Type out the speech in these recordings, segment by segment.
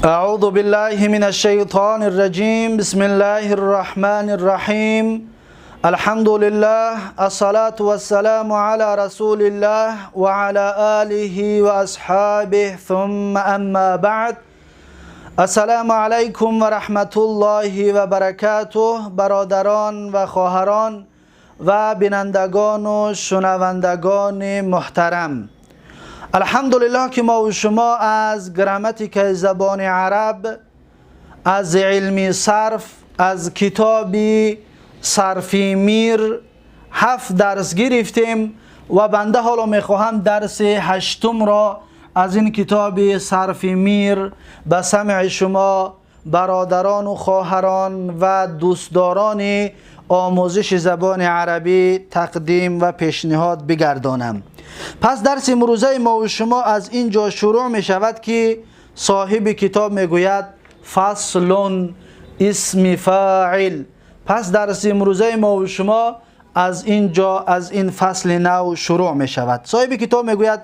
أعوذ بالله من الشيطان الرجيم. بسم الله الرحمن الرحيم. الحمد لله، الصلاة والسلام على رسول الله وعلى آله وأصحابه، ثم أما بعد. السلام علیکم و رحمت الله و برکاته. برادران و خواهران و بینندگان و شنوندگان محترم، الحمدلله که ما و شما از گراماتیک زبان عرب، از علم صرف، از کتاب صرفی میر 7 درس گرفتیم و بنده حالا میخواهم درس 8 را از این کتاب صرفی میر به سمع شما برادران و خواهران و دوستداران آموزش زبان عربی تقدیم و پیشنهاد بگردانم. پس درس امروزه ما و شما از اینجا شروع می شود که صاحب کتاب می گوید فصل اسم فاعل. پس درس امروزه ما و شما از اینجا، از این فصل نو شروع می شود. صاحب کتاب می گوید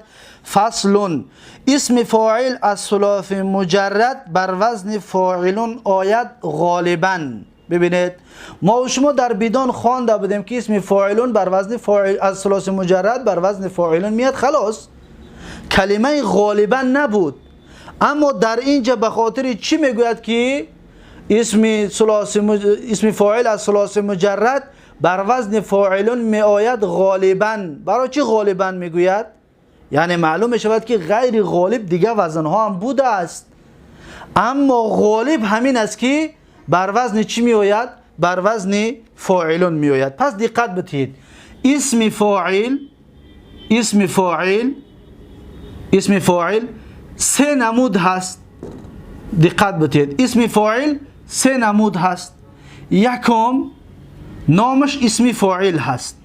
فصل اسم فاعل از ثلاث مجرد بر وزن فاعلون آید غالبا. ببینید، ما و شما در بدان خوانده بودیم که اسم فاعلون بر وزن فاعل از ثلاث مجرد بر وزن فاعلون میاد، خلاص کلمه غالبا نبود. اما در اینجا به خاطر چی میگوید که اسم فاعل از ثلاث مجرد بر وزن فاعلون می آید غالبا؟ برای چی غالبا میگوید؟ یعنی معلوم می شود که غیر غالب دیگه وزنها هم بوده است، اما غالب همین است که بر وزن چی می آید؟ بر وزن فاعلون می آید. پس دقت بدهید، اسم فاعل، اسم فاعل، اسم فاعل سه نمود هست. دقت بدهید، اسم فاعل سه نمود هست. یکم نامش اسم فاعل هست.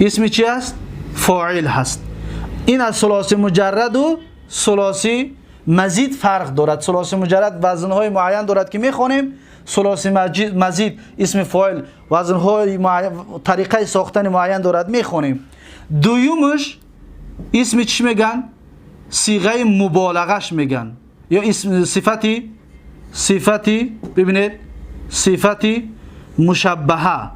اسم چی هست؟ فاعل هست. این از ثلاثی مجرد و ثلاثی مزید فرق دارد. ثلاثی مجرد وزنهای معین دارد که میخوانیم، ثلاثی مزید اسم فاعل وزنهای معین، طریقه ساختن معین دارد، میخوانیم. دویمش اسم چی میگن؟ صیغه مبالغش میگن، یا اسم صفتی، صفتی، ببینید، صفتی مشبهه.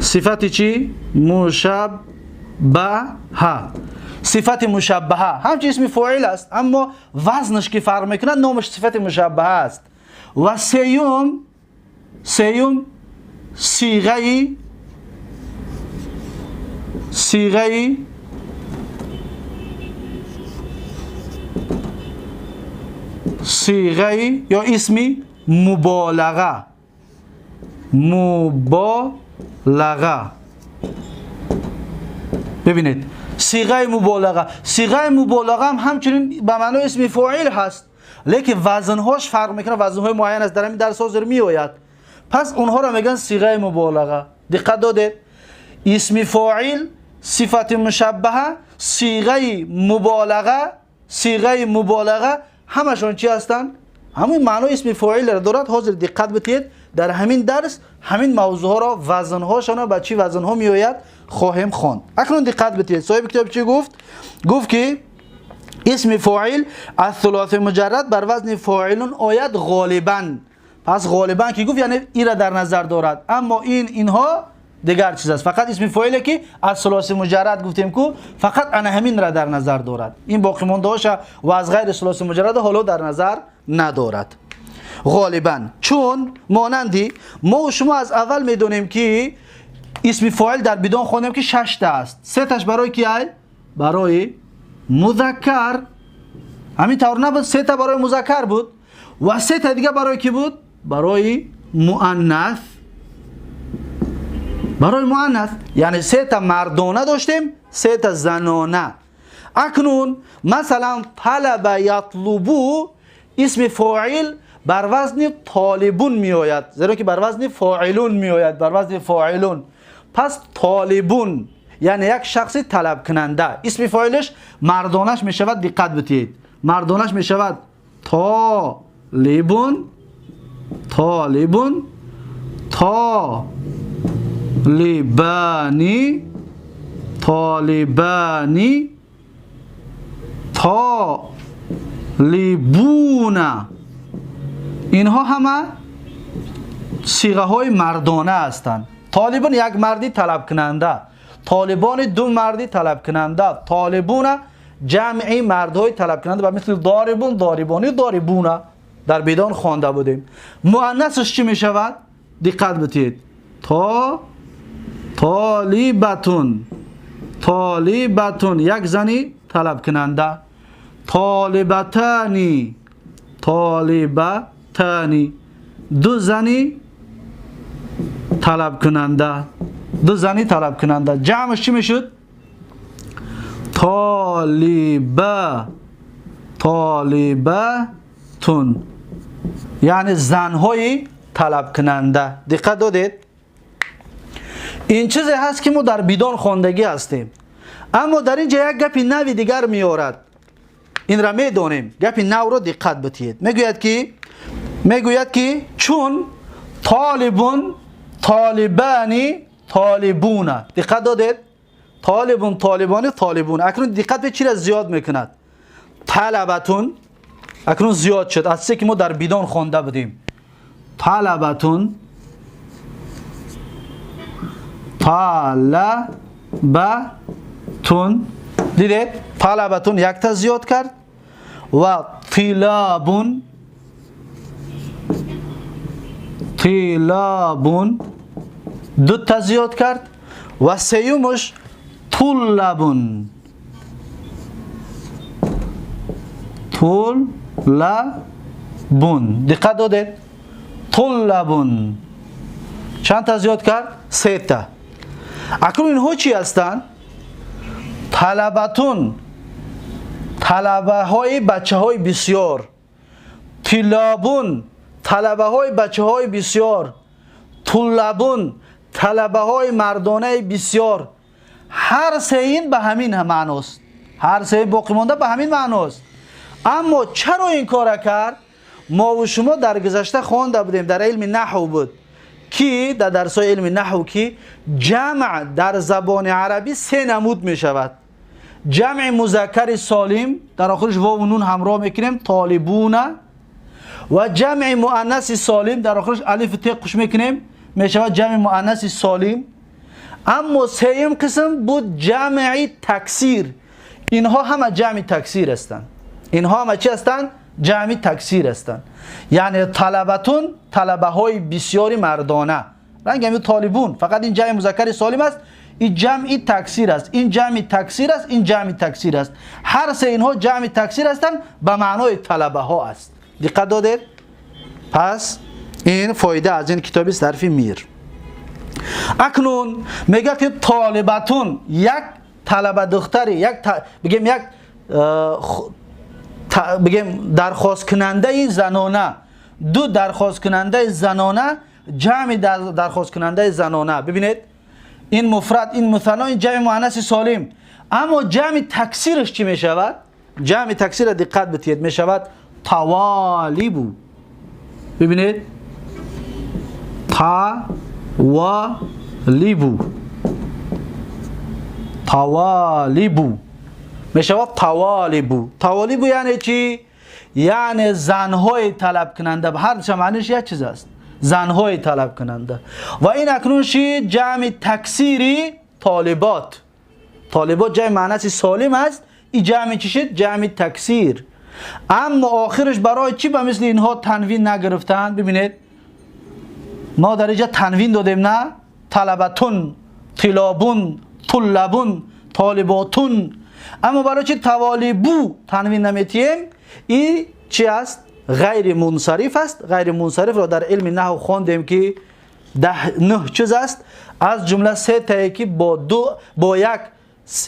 صفتی چی؟ مشبهه. صفت مشبهه همچین اسم فاعل است، اما وزنش که فرق میکند نامش صفت مشبهه است. و سیوم صیغه، صیغه صیغه یا اسم مبالغه، مبالغه. ببینید، صیغه مبالغه، صیغه مبالغه هم همچنین به معنای اسم فاعل هست، لیکن وزنهاش فرق میکنه، وزنهای معین است، در همین درس حاضر میآید. پس اونها را میگن صیغه مبالغه. دقت دادید؟ اسم فاعل، صفت مشبهه، صیغه مبالغه، صیغه مبالغه همشون چی هستند؟ همین معنای اسم فاعل را دارد. حاضر دقت بدهید، در همین درس همین موضوع ها را، وزنهاشان به چی وزنها میآید خواهیم خواند. اکنون دقت بدهید، صاحب کتاب چی گفت؟ گفت که اسم فاعل از ثلاث مجرد بر وزن فاعلون آید غالبا. پس غالبا که گفت یعنی این را در نظر دارد، اما این اینها دیگر چیز است. فقط اسم فاعل که از ثلاث مجرد گفتیم که فقط انا همین را در نظر دارد، این باقی مانده هاش و از غیر ثلاث مجرد حالا در نظر ندارد غالبا. چون مانندی ما و شما از اول میدونیم که اسم فاعل در بدان خواندیم که 6 تا است، 3 تاش برای کی؟ برای مذکر. همین طور نبود؟ 3 تا برای مذکر بود و 3 تا دیگه برای کی بود؟ برای مؤنث. برای مؤنث یعنی 3 تا مردانه داشتیم، 3 تا زنانه. اکنون مثلا طلب یطلبو اسم فاعل بر وزن طالبون می آید، زیرا که بر وزن فاعلون می آید، بر وزن فاعلون. پس طالبون یعنی یک شخص طلب کننده، اسم فاعلش مردانش می شود. دقت بدهید، مردانش می شود طالبون، طالبون، طالبانی، طالبانی، طالبون. اینها همه صیغه های مردانه هستند. طالبون یک مردی طلب کننده، طالبان دو مردی طلب کننده، طالبون جمعی مردهای طلب کننده و مثل ضاربون، ضاربانی، ضاربون در بیدان خوانده بودیم. مؤنثش چی می شود؟ دقت بدید. طالبتون، طالبتون یک زنی طلب کننده، طالبتانی، طالبتانی دو زنی طلب کننده، دو زنی طلب کننده. جمعش چی میشد؟ طالبه، طالبتون، یعنی زنهای طلب کننده. دقت دادید؟ این چیزی هست که ما در بیدان خواندگی هستیم، اما در اینجا یک گپی نوی دیگر میارد. این را میدانیم، گپی نو را دقت بدهید. میگوید که چون طالبون، طالبانی، طالبون. دقت دادید؟ طالبون، طالبانی، طالبون. اکنون دقت به چی را زیاد میکند؟ طلبتون اکنون زیاد شد از چیزی که ما در بیدان خوانده بودیم. طلبتون، طلبتون، دیدید؟ طلبتون یک تا زیاد کرد و طلابون، طلابون دو تا زیاد کرد و سیومش طلبون، طلبون. دقت دادید؟ طلبون چند تا زیاد کرد؟ سه تا. اکنون اینها چی هستند؟ طلبتون، طلبه های بچه های بسیار، طلابون، طلبه های بچه های بسیار، طلبون، طلبه های مردانه بسیار. هر سه این به همین معناست، هر سه باقی مانده به همین معناست. اما چرا این کار کرد؟ ما و شما در گذشته خوانده بودیم، در علم نحو بود که در درس های علم نحو که جمع در زبان عربی سه نمود می شود. جمع مذکر سالم در آخرش واو و نون همراه میکنیم، طالبون، و جمع مؤنث سالم در آخرش الف ت قش میکنیم، می شود جمع مؤنث سالم. اما سیم قسم بود جمع تکثیر. اینها همه جمع تکثیر هستند. اینها همه چی هستند؟ جمع تکثیر هستند. یعنی طلبتون، طلبه های بسیاری مردانه، رنگ همین طالبون، فقط این جمع مذکر سالم است، این جمع تکثیر است، این جمع تکثیر است، این جمع تکثیر است. هر سه اینها جمع تکثیر هستند، به معنای طلبه ها است. دقت دادید؟ پس این فایده از این کتاب صرف میر. اکنون میگه که طالبتون یک طلبه دختری، یک بگیم یک بگیم درخواست کننده زنانه، دو درخواست کننده زنانه، جمع درخواست کننده زنانه. ببینید این مفرد، این مثنا، این جمع مؤنث سالم. اما جمع تکثیرش چی میشود؟ جمع تکثیر دقت بدهید، میشود طوالب. ببینید طوالب، طوالب میشود طوالب. طوالب یعنی چی؟ یعنی زنهای طلب کننده. هر دو معنیش یک چیز است، زنهای طلب کننده. و این اکنون شی جمع تکثیری طالبات. طالبات جمع مؤنث سالم است، این جمع چی شد؟ جمع تکثیر. اما آخرش برای چی به مثل اینها تنوین نگرفتند؟ ببینید ما در اینجا تنوین دادیم، نه؟ طلبتون، طلابون، طلبون، طالباتون. اما برای چی طوالبو تنوین نمیتیم؟ این چی است؟ غیر منصرف است. غیر منصرف را در علم نحو خواندیم که 9 چیز است، از جمله سه تایی که با یک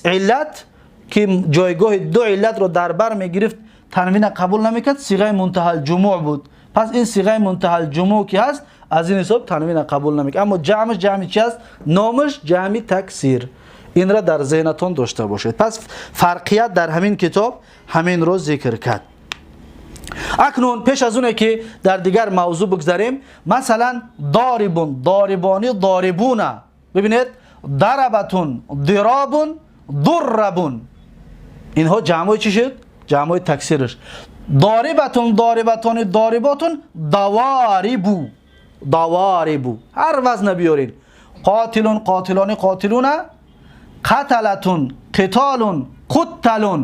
علت که جایگاه دو علت را در بر میگرفت تنوین قبول نمیکرد، صیغه منتهی الجموع بود. پس این صیغه منتهی الجموع که هست از این حساب تنوین قبول نمیکرد. اما جمعش جمع چی است؟ نامش جمع تکثیر. این را در ذهنتون داشته باشید. پس فرقیت در همین کتاب همین رو ذکر کرد. اکنون پیش از اونه که در دیگر موضوع بگذاریم، مثلا ضاربون، ضاربانی، ضاربونه. ببینید ضربتون، ضرابون، ضربون، اینها جمع چی شد؟ ҷамъҳои таксираш. Дорибатун, дорибатони, дориботун, даварибу, даварибу. Ҳар вазна биёрин. Қотилун, қотилони, қотилуна, қаталатун, қитолун, қутталун,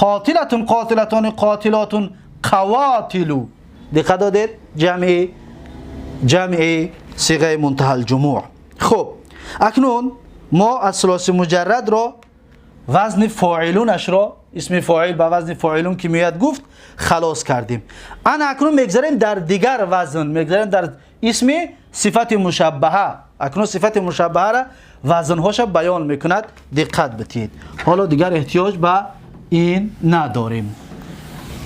қотилатун, қотилатони, қотилотун, қавотилу. Диққат додед? Ҷамъи сиғаи мунтаҳал ҷумӯъ. Хуб, акнун мо аз сулоси муҷаррадро вазни фоилунашро, исми фоил ба вазни фоилун ки меояд гуфт, халос кардем. Ана акнун мегзарем дар дигар вазн, мегзарем дар исми сифати мушаббаҳа. Акнун сифати мушаббаҳаро вазнҳоша баён мекунад. Диққат битиҳед, ҳоло дигар эҳтиёҷ ба ин надорем.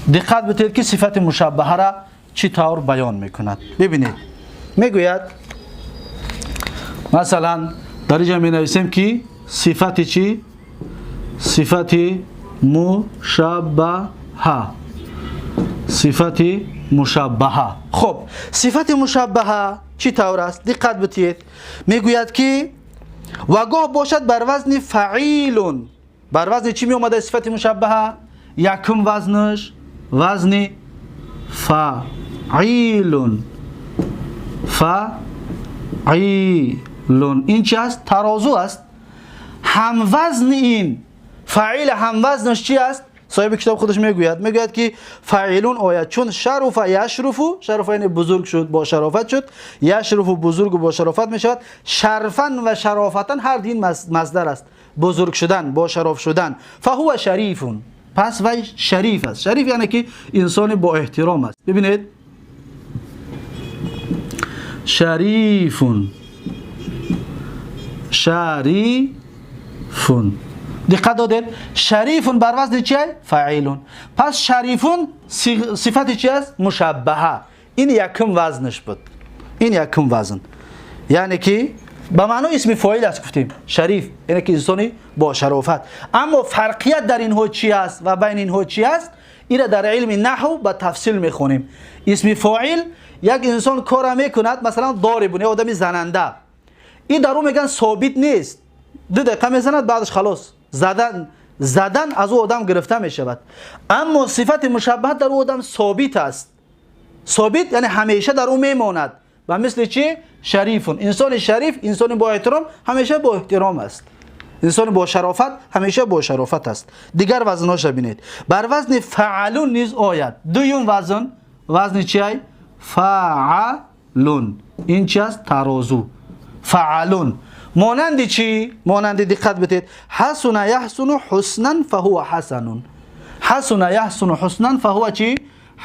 Диққат битиҳед, ки сифати мушаббаҳара чӣ тавр баён мекунад. Бибинед, мегӯяд, масалан, дар инҷа менависем, ки сифати чӣ? Сифати мушаббаҳа, сифати мушаббаҳа. Хуб, сифати мушаббаҳа чӣ тавр аст? Диққат битиҳед. Мегӯяд, ки ва гоҳ бошад бар вазни фаилун. Бар вазни чӣ меомада сифати мушаббаҳа? Якум вазнаш вазни фаилун. Фаилун ин чи аст? Тарозу аст. Ҳамвазни ин фаил, ҳамвазнаш чи аст? Соҳиби китоб худаш мегӯяд, мегӯяд, ки фаилун ояд, чун шаруфа яшруфу. Шаруфа яъне бузург шуд, бо шарофат шуд. Яшруфу бузургу бо шарофат мешавад. Шарфан ва шарофатан ҳар дин маздар аст, бузург шудан, бо шароф шудан. Фаҳува шарифун, пас вай шариф аст. Шариф яъне ки инсони бо эҳтиром аст. Бибинед, шарифун, шарифун. Диққат додед? Шарифун бар вазни чи? Фаилун. Пас шарифун сифати чи аст? Мушаббаҳа. Ин якум вазнаш буд. Ин якум вазн, яъне ки ба маънои исми фоил аст, гуфтем. Шариф яъне ки инсони бо шарофат. Аммо фарқият дар инҳо чи аст ва байни инҳо чи аст, ира дар илми наҳв ба тафсил мехонем. Исми фоил, як инсон кора мекунад, масалан, дорибун, як одами зананда, ин дар ӯ мегӯянд собит нест. 2 дақиқа мезанад, баъдаш халос, задан задан аз ӯ одам гирифта мешавад. Аммо сифати мушаббаҳ дар ӯ одам собит аст. Собит яъне ҳамеша дар ӯ мемонад. Ба мисли чи? Шарифун. Инсони шариф, инсони бо эҳтиром ҳамеша бо эҳтиром аст, инсони бо шарофат ҳамеша бо шарофат аст. Дигар вазнҳоша бинед. Бар вазни фаалун низ ояд. Дуюм вазн вазни чиай? Фаалун. Ин чи аст? Тарозу. Фаалун монанди чӣ? Монанди, диққат битед, ҳасуна яҳсуну ҳуснан фаҳува ҳасанун. Ҳасуна яҳсуну ҳуснан фаҳува чӣ?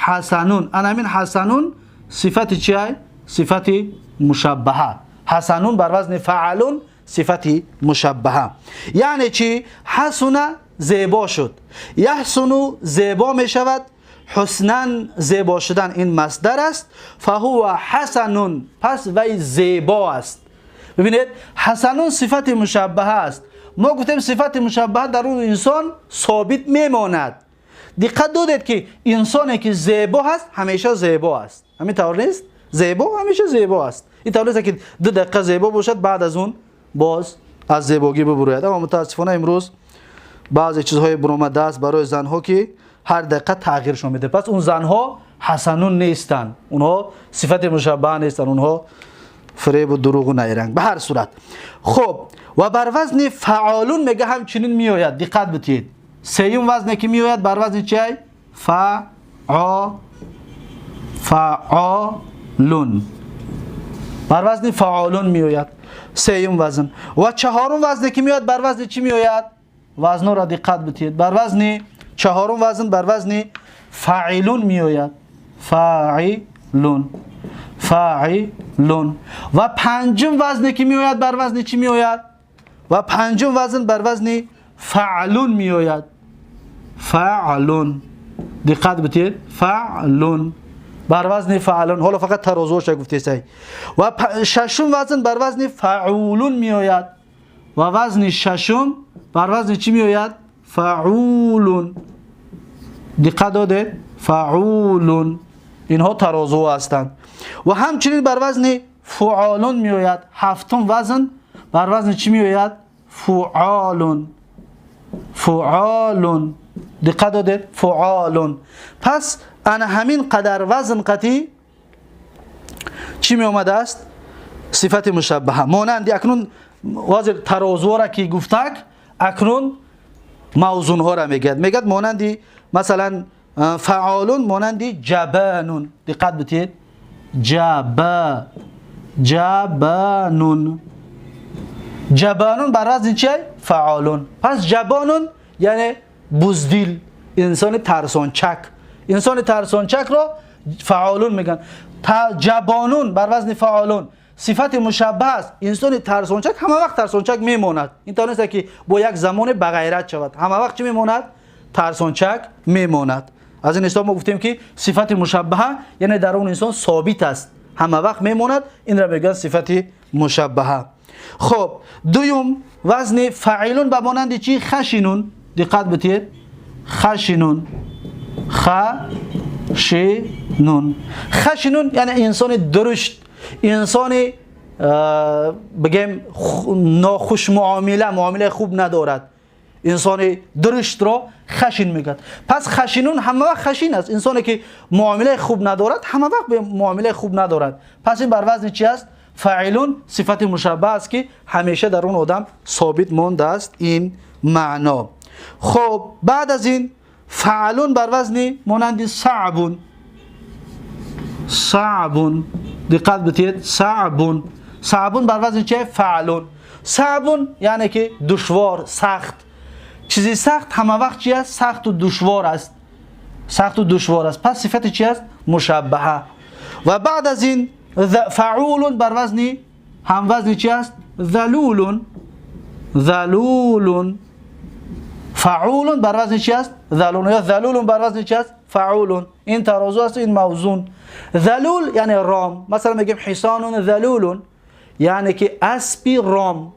Ҳасанун. Анамин ҳасанун сифати чиай? Сифати мушаббаҳа. Ҳасанун бар вазни фаалун, сифати мушаббаҳа. Яъне чӣ? Ҳасуна зебо шуд, яҳсуну зебо мешавад, ҳуснан зебо шудан, ин масдар аст. Фаҳува ҳасанун, пас вай зебо аст. Бибинед, ҳасанун сифати мушаббаҳа аст. Мо гуфтем, сифати мушаббаҳа дар он инсон собит мемонад. Диққат додед, ки инсоне ки зебо ҳаст, ҳамеша зебо аст. Ҳамин тавр нест? Зебо ҳамеша зебо аст. Ин тавр нест, ки 2 дақиқа зебо бошад, баъд аз он боз аз зебогӣ бубурӯяд. Аммо мутаассифона имрӯз баъзе чизҳое буромадааст барои занҳо, ки ҳар дақиқа тағйиршон медиҳад. Пас он занҳо ҳасанун нестанд, онҳо сифати мушаббаҳа нестанд, онҳо фиребу дурӯғу найранг. Ба ҳар сурат, хуб, ва бар вазни фаолун мега ҳамчунин меояд. Диққат битиҳед, сеюм вазне ки меояд бар вазни чиай? Фаолун. Бар вазни фаолун меояд сеюм вазн. Ва чаҳорум вазне ки меояд, бар вазни чӣ меояд? Вазнҳоро диққат битиҳед. Бар вазни чаҳорум вазн, бар вазни фаилун меояд. Фаилун, фаилун. Ва панҷум вазне ки меояд, бар вазни чӣ меояд? Ва панҷум вазн бар вазни фаълун меояд. Фаълун, диққат битиҳед, фаълун, бар вазни фаълун. Ҳоло фақат тарозуоша гуфтесай. Ва шашум вазн бар вазни фаулун меояд. Ва вазни шашум бар вазни чӣ меояд? Фаулун. Диққат додед? Фаулун. Инҳо тарозуҳо ҳастанд. Ва ҳамчунин бар вазни фуолун меояд. Ҳафтум вазн бар вазни чӣ меояд? Фуолун, фуолун. Диққат додед? Фуолун. Пас ана ҳамин қадар вазн қатӣ чӣ меомадааст? Сифати мушаббаҳа. Монанди акнун ҳозир тарозуҳоро ки гуфтак, акнун мавзунҳоро мегӯяд. Мегӯяд монанди масалан фаолун, монанди ҷабанун. Диққат битиҳед. Ҷаба, ҷабанун. Ҷабанун бар вазни чи? Фаолун. Пас ҷабанун яъне буздил, инсони тарсончак. Инсони тарсончакро фаолун мегӯянд. Ҷабонун бар вазни фаолун сифати мушаббаҳ аст. Инсони тарсончак ҳама вақт тарсончак мемонад. Ин тавр нест, ки бо як замоне ба ғайрат шавад. Ҳама вақт чӣ мемонад? Тарсончак мемонад. Аз ин ҳисоб мо гуфтем, ки сифати мушаббаҳа яъне дар он инсон собит аст, ҳама вақт мемонад. Инро мегӯянд сифати мушаббаҳа. Хуб, дуюм вазни фаилун ба монанди чӣ? Хашинун. Диққат битиҳед. Хашинун, хашинун. Хашинун яъне инсони дурушт, инсони бигем нохушмуомила, муомилаи хуб надорад. Инсони дуруштро хашин мегӯяд. Пас хашинун ҳама вақт хашин аст. Инсоне ки муомилаи хуб надорад, ҳама вақт муомилаи хуб надорад. Пас ин бар вазни чи аст? Фаилун, сифати мушаббаҳ аст, ки ҳамеша дар он одам собит мондааст ин маъно. Хуб, баъд аз ин фаалун бар вазни монанди саъбун. Саъбун, диққат битиҳед. Саъбун. Саъбун бар вазни чи? Фаалун. Саъбун яъне ки душвор, сахт. Чизи сахт ҳама вақт чи аст? Сахту душвор аст, сахту душвор аст. Пас сифати чи аст? Мушаббаҳа. Ва баъд аз ин фаулун бар вазни, ҳамвазни чи аст? Залулун. Залулун. Фаулун бар вазни чи аст? Залулун. Ё залулун бар вазни чи аст? Фаулун. Ин тарозу аст, ин мавзун. Залул яъне ром. Масалан мегӯем ҳисонун залулун, яъне ки аспи ром.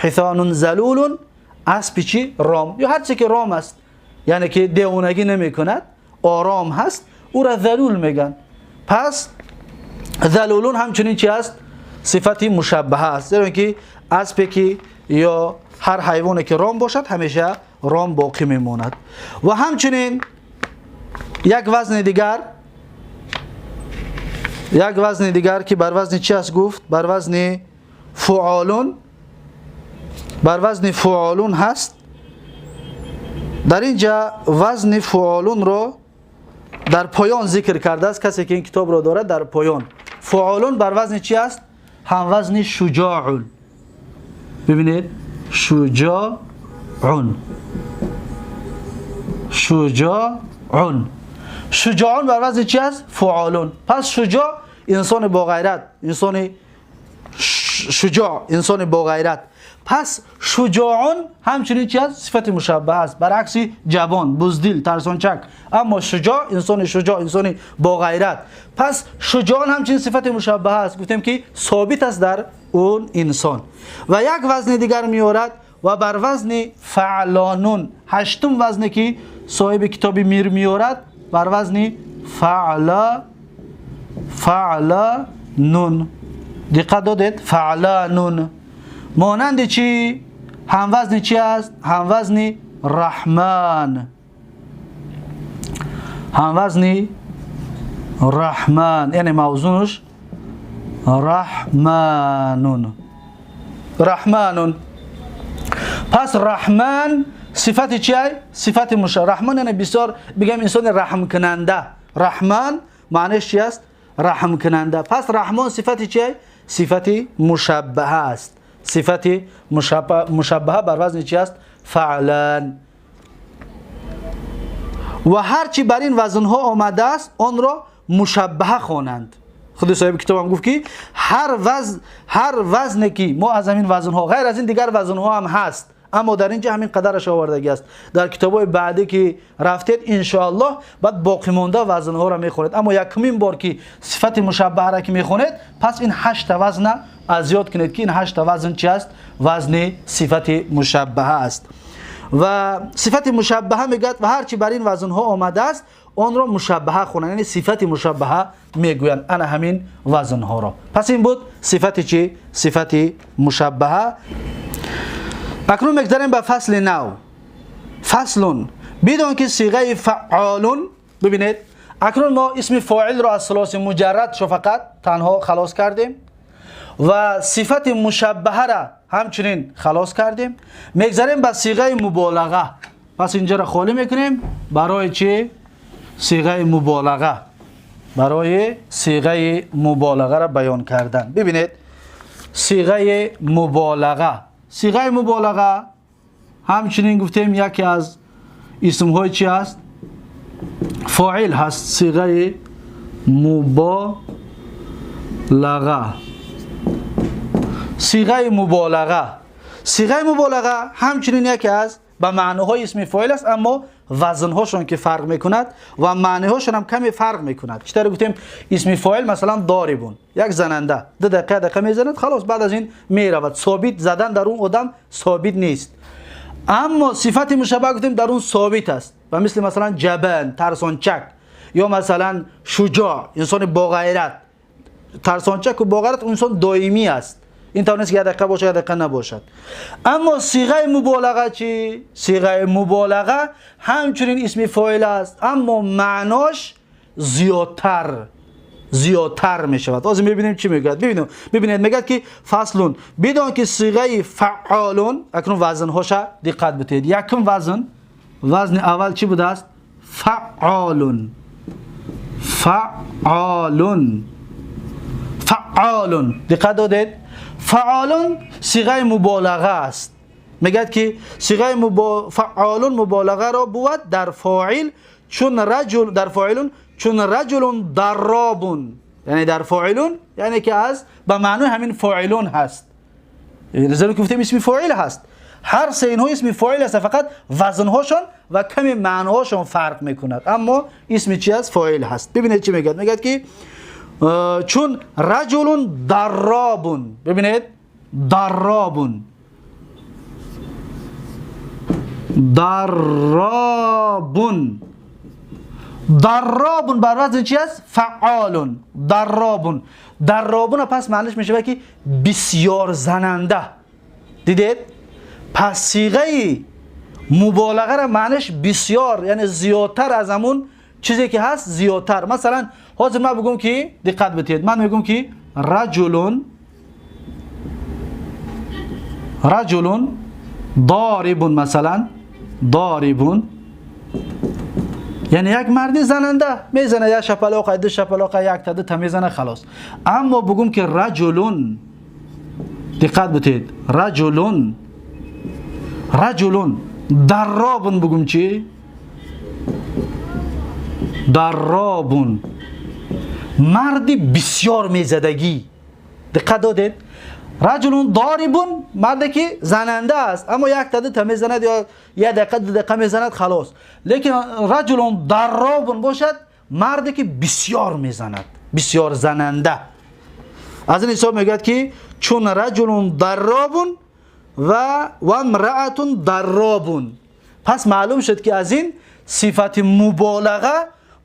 Ҳисонун залулун, аспи чи? Ром. Ё ҳар чизе ки ром аст, яъне ки девонагӣ намекунад, ором ҳаст, ӯра залул мегӯянд. Пас залулун ҳамчунин чи аст? Сифати мушаббаҳа аст, зеро ки аспе ки ё ҳар ҳайвоне ки ром бошад, ҳамеша ром боқӣ мемонад. Ва ҳамчунин як вазни дигар, як вазни дигар, ки бар вазни чи аст гуфт? Бар вазни фуолун, бар вазни фуолун ҳаст. Дар ин ҷа вазни фуолунро дар поён зикр кардааст. Касе ки ин китобро дорад, дар поён фуолун бар вазни чи аст? Ҳамвазни шуҷоун. Бибинед, шуҷоун, шуҷоун. Шуҷоун бар вазни чи аст? Фуолун. Пас шуҷоъ, инсони боғайрат, инсони шуҷоъ, инсони боғайрат. Пас шуҷоун ҳамчунин чи аст? Сифати мушаббаҳ аст. Баръакси ҷавон, буздил, тарсончак, аммо шуҷоъ, инсони шуҷоъ, инсони боғайрат. Пас шуҷоун ҳамчунин сифати мушаббаҳ аст. Гуфтем, ки собит аст дар он инсон. Ва як вазни дигар меорад ва бар вазни фаълонун. Ҳаштум вазне ки соҳиби китоби Мир меорад, бар вазни фаъла, фаъланун. Диққат додед? Фаъланун монанди чӣ? Ҳамвазни чи аст? Ҳамвазни Раҳман, ҳамвазни Раҳман, яъне мавзунаш Раҳманун, Раҳманун. Пас Раҳман сифати чи? Сифати муша. Раҳман яъне бисёр, бигем, инсони раҳмкунанда. Раҳман маънеш чи аст? Раҳмкунанда. Пас Раҳмон сифати чи? Сифати мушаббаҳа аст. Сифати мушаббаҳа бар вазни чи аст? Фаълан. Ва ҳар чи бар ин вазнҳо омадааст, онро мушаббаҳа хонанд. Худи соҳиби китобам гуфт, ки ҳар вазне ки мо аз ҳамин вазнҳо, ғайр аз ин дигар вазнҳо ҳам ҳаст, аммо дар ин ҷа ҳамин қадараш овардагӣ аст. Дар китобҳои баъдӣ ки рафтед, иншоаллоҳ, баъд боқимонда вазнҳоро мехонед. Аммо якумин бор ки сифати мушаббаҳара ки мехонед, пас ин ҳашта вазна аз ёд кунед, ки ин ҳашта вазн чи аст? Вазни сифати мушаббаҳа аст. Ва сифати мушаббаҳа мегӯяд, ва ҳар чи бар ин вазнҳо омадааст, онро мушаббаҳа хонанд, яъне сифати мушаббаҳа мегӯянд ана ҳамин вазнҳоро. Пас ин буд сифати чӣ? Сифати мушаббаҳа. Акнун мегзарем ба фасли нав. Фаслун. بدون که صیغه فعالون. ببینید اکنون ما اسم فاعل را از ثلاثی مجرد شو فقط تنها خلاص کردیم و صفت مشبهه را همچنین خلاص کردیم. میگذریم به صیغه مبالغه. پس اینجا را خالی میکنیم برای چی؟ صیغه مبالغه، برای صیغه مبالغه را بیان کردن. ببینید صیغه مبالغه، صیغه مبالغه همچنین گفتیم یکی از اسم‌های چی است؟ فاعل هست. صیغه مبالغه، صیغه مبالغه، صیغه مبالغه همچنین یکی از به معناهای اسم فاعل است، اما وزنهاشون که فرق میکند و معنیهاشون هم کمی فرق میکند. چطور گفتیم اسم فاعل مثلا ضاربون، یک زننده، دو دقیقه میزند، خلاص بعد از این میرود، ثابت زدن در اون آدم ثابت نیست. اما صفت مشابه گفتیم در اون ثابت است و مثل مثلا جبان، ترسانچک، یا مثلا شجاع، انسان با غیرت. ترسانچک و با غیرت انسان دائمی است، این طور نیست که یک دقیقه باشد یک دقیقه نباشد. اما صیغه مبالغه چی؟ صیغه مبالغه همچنین اسم فاعل است، اما معناش زیادتر می شود. از میبینیم چی میگوید. ببینید میگه که فصلون، بدون که صیغه فعالون، اکنون وزنهاش دقت بدهید. یکم وزن، وزن اول چی بوده است؟ فعالون، فعالون، فعالون. دقت دادید؟ فعالون صیغه مبالغه است. میگه که صیغه فعالون مبالغه را بود در فاعل چون رجل، در فاعلون چون رجل ضرابون، یعنی در فاعلون یعنی که از به معنی همین فاعلون هست. زیرا که گفتیم اسم فاعل هست، هر سه اینها اسم فاعل است، فقط وزنهاشون و کمی معناهاشون فرق میکند، اما اسم چی است؟ فاعل هست. ببینید چی میگه. میگه که چون رجل ضرابون، ببینید ضرابون، ضرابون، ضرابون بر وزن چی است؟ فعالون. ضرابون، ضرابون پس معنیش میشه که بسیار زننده. دیدید؟ پس صیغه مبالغه را معنیش بسیار، یعنی زیادتر از همون چیزی که هست، زیادتر. مثلا حاضر من بگم که دقت بدید، من میگم که رجلون، رجلون ضارب، مثلا ضارب، یعنی یک مردی زننده میزنه، یک شپلاقه، دو شپلاقه، یک تا دو تا میزنه، خلاص. اما بگم که رجلون، دقت بدید، رجلون، رجلون ضرابون، بگم چی؟ ضرابون، مردی بسیار میزدگی. دقت دادید؟ رجلون ضاربون، مردی که زننده است، اما یک تا دو تا میزند یا یک دقیقه دو دقیقه میزند، خلاص. لیکن رجلون ضرابون باشد، مردی که بسیار میزند، بسیار زننده. از این حساب میگوید که چون رجلون ضرابون و امرأة ضرابون، پس معلوم شد که از این صفت مبالغه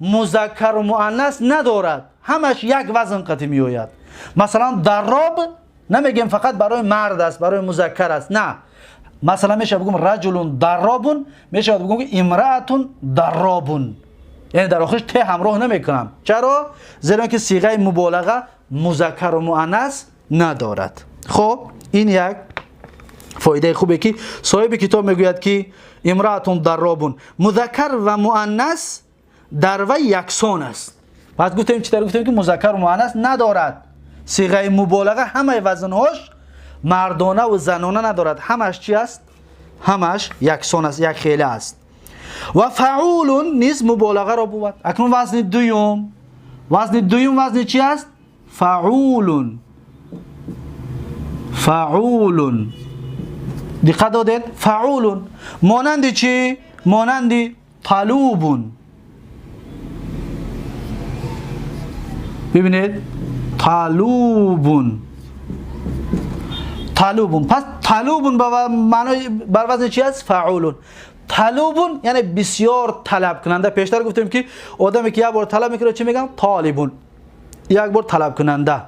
مذکر و مؤنث ندارد، همش یک وزن قطعی میآید. مثلا ضراب نمیگیم فقط برای مرد است، برای مذکر است، نه. مثلا میشه بگم رجل ضرابون، میشه بگم امرأة ضرابون، یعنی در آخرش ت همراه نمیکنم. چرا؟ زیرا که صیغه مبالغه مذکر و مؤنث ندارد. خب این یک فایده خوبه که صاحب کتاب میگوید که امرأة ضرابون مذکر و مؤنث در وی یکسان است. پس گفتیم چی؟ گفتیم که مذکر و مؤنث ندارد. صیغه مبالغه همه وزنهاش مردانه و زنانه ندارد، همش چی است؟ همش یکسان است، یک خیله است. و فعول نیز مبالغه را بود. اکنون وزن دوم، وزن دوم وزن چی است؟ فعول، فعول. دقت دادید؟ فعول مانند چی؟ مانند طلوب. ببینید طلوب، طلوب. پس طلوب معنای بر وزن چی است؟ فعول. طلوب یعنی بسیار طلب کننده. پیشتر گفتیم که آدمی که یک بار طلب میکنه چی میگن؟ طالبون، یک بار طلب کننده.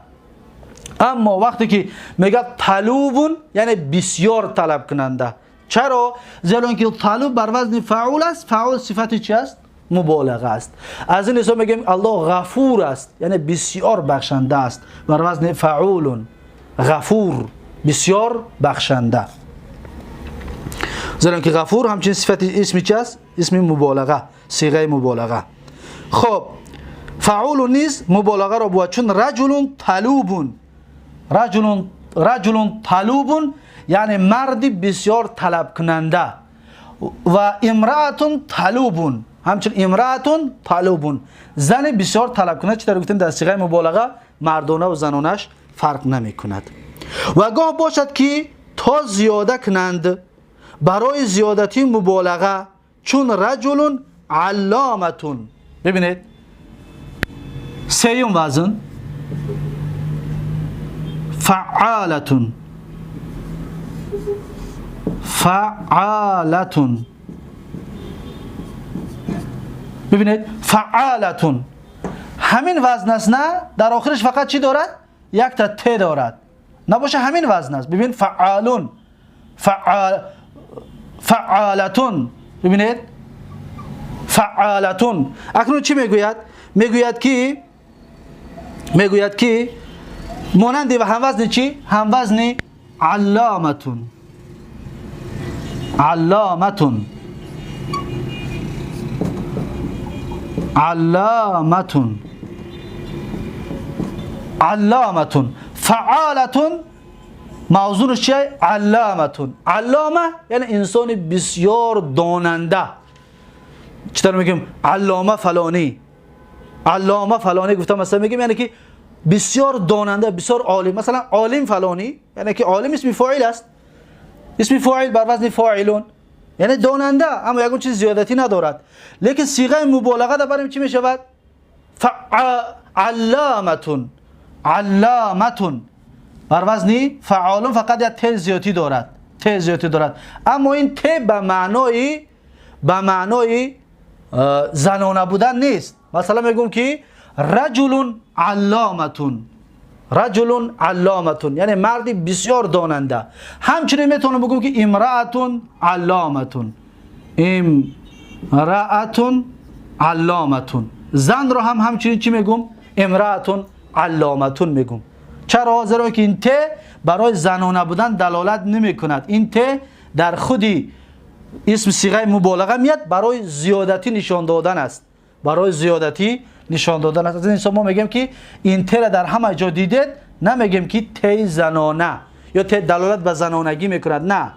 اما وقتی که میگه طلوبون یعنی بسیار طلب کننده. چرا؟ زیرا که طلوب بر وزن فعول است، فعول صفت چی است؟ مبالغه است. از این حساب میگیم الله غفور است، یعنی بسیار بخشنده است، بر وزن فعول، غفور، بسیار بخشنده. زیرا که غفور همچنین صفت اسمی چی است؟ اسم مبالغه، صیغه مبالغه. خب فعول نیز مبالغه را بود، چون رجل طلوب، رجل طلوب یعنی مرد بسیار طلب کننده، و امرأة طلوب، همچنین امرأة طلوب، زن بسیار طلب کننده. چطور گفتیم در صیغه مبالغه مردانه و زنانش فرق نمی کند. و گاه باشد که تا زیاده کنند برای زیادتی مبالغه، چون رجل علامتون. ببینید سیوم وزن فعالتون، فعالتون. ببینید فعالتون همین وزن است، نه در آخرش فقط چی دارد؟ یک تا ت دارد، نباشه همین وزن است. ببین فعالون، فعالتون. ببینید فعالتون. اکنون چی میگوید؟ میگوید که مانند و هموزن چی؟ هموزن علامتون، علامتون، علامتون، علامتون. فعالتون موضوعش چیه؟ علامتون. علامه یعنی انسان بسیار داننده. چطور میگیم علامه فلانی، علامه فلانی گفتم مثلا میگیم یعنی که بسیار داننده، بسیار عالم. مثلا عالم فلانی یعنی که عالم اسم فاعل است، اسم فاعل بر وزن فاعلون یعنی داننده، اما یکون چیز زیادتی ندارد. لیکن صیغه مبالغه در بریم چی میشود؟ علامتون، علامتون بر وزن فعالون فقط یک ت زیادی دارد، ت زیادی دارد. اما این ت به معنای زنانه بودن نیست. مثلا میگم که رجل علامتون، رجل علامتون یعنی مردی بسیار داننده. همچنین میتونم بگم که امرأة علامتون، امرأة علامتون. زن رو هم همچنین چی میگم؟ امرأة علامتون میگم. چرا؟ زیرا که این ت برای زنانه بودن دلالت نمیکند. این ت در خودی اسم صیغه مبالغه میاد، برای زیادتی نشان دادن است، برای زیادتی نشان دادن است. از این حساب ما میگیم که این ت را در همه جا دیدید، نمیگیم که ت زنانه یا ت دلالت به زنانگی میکند، نه،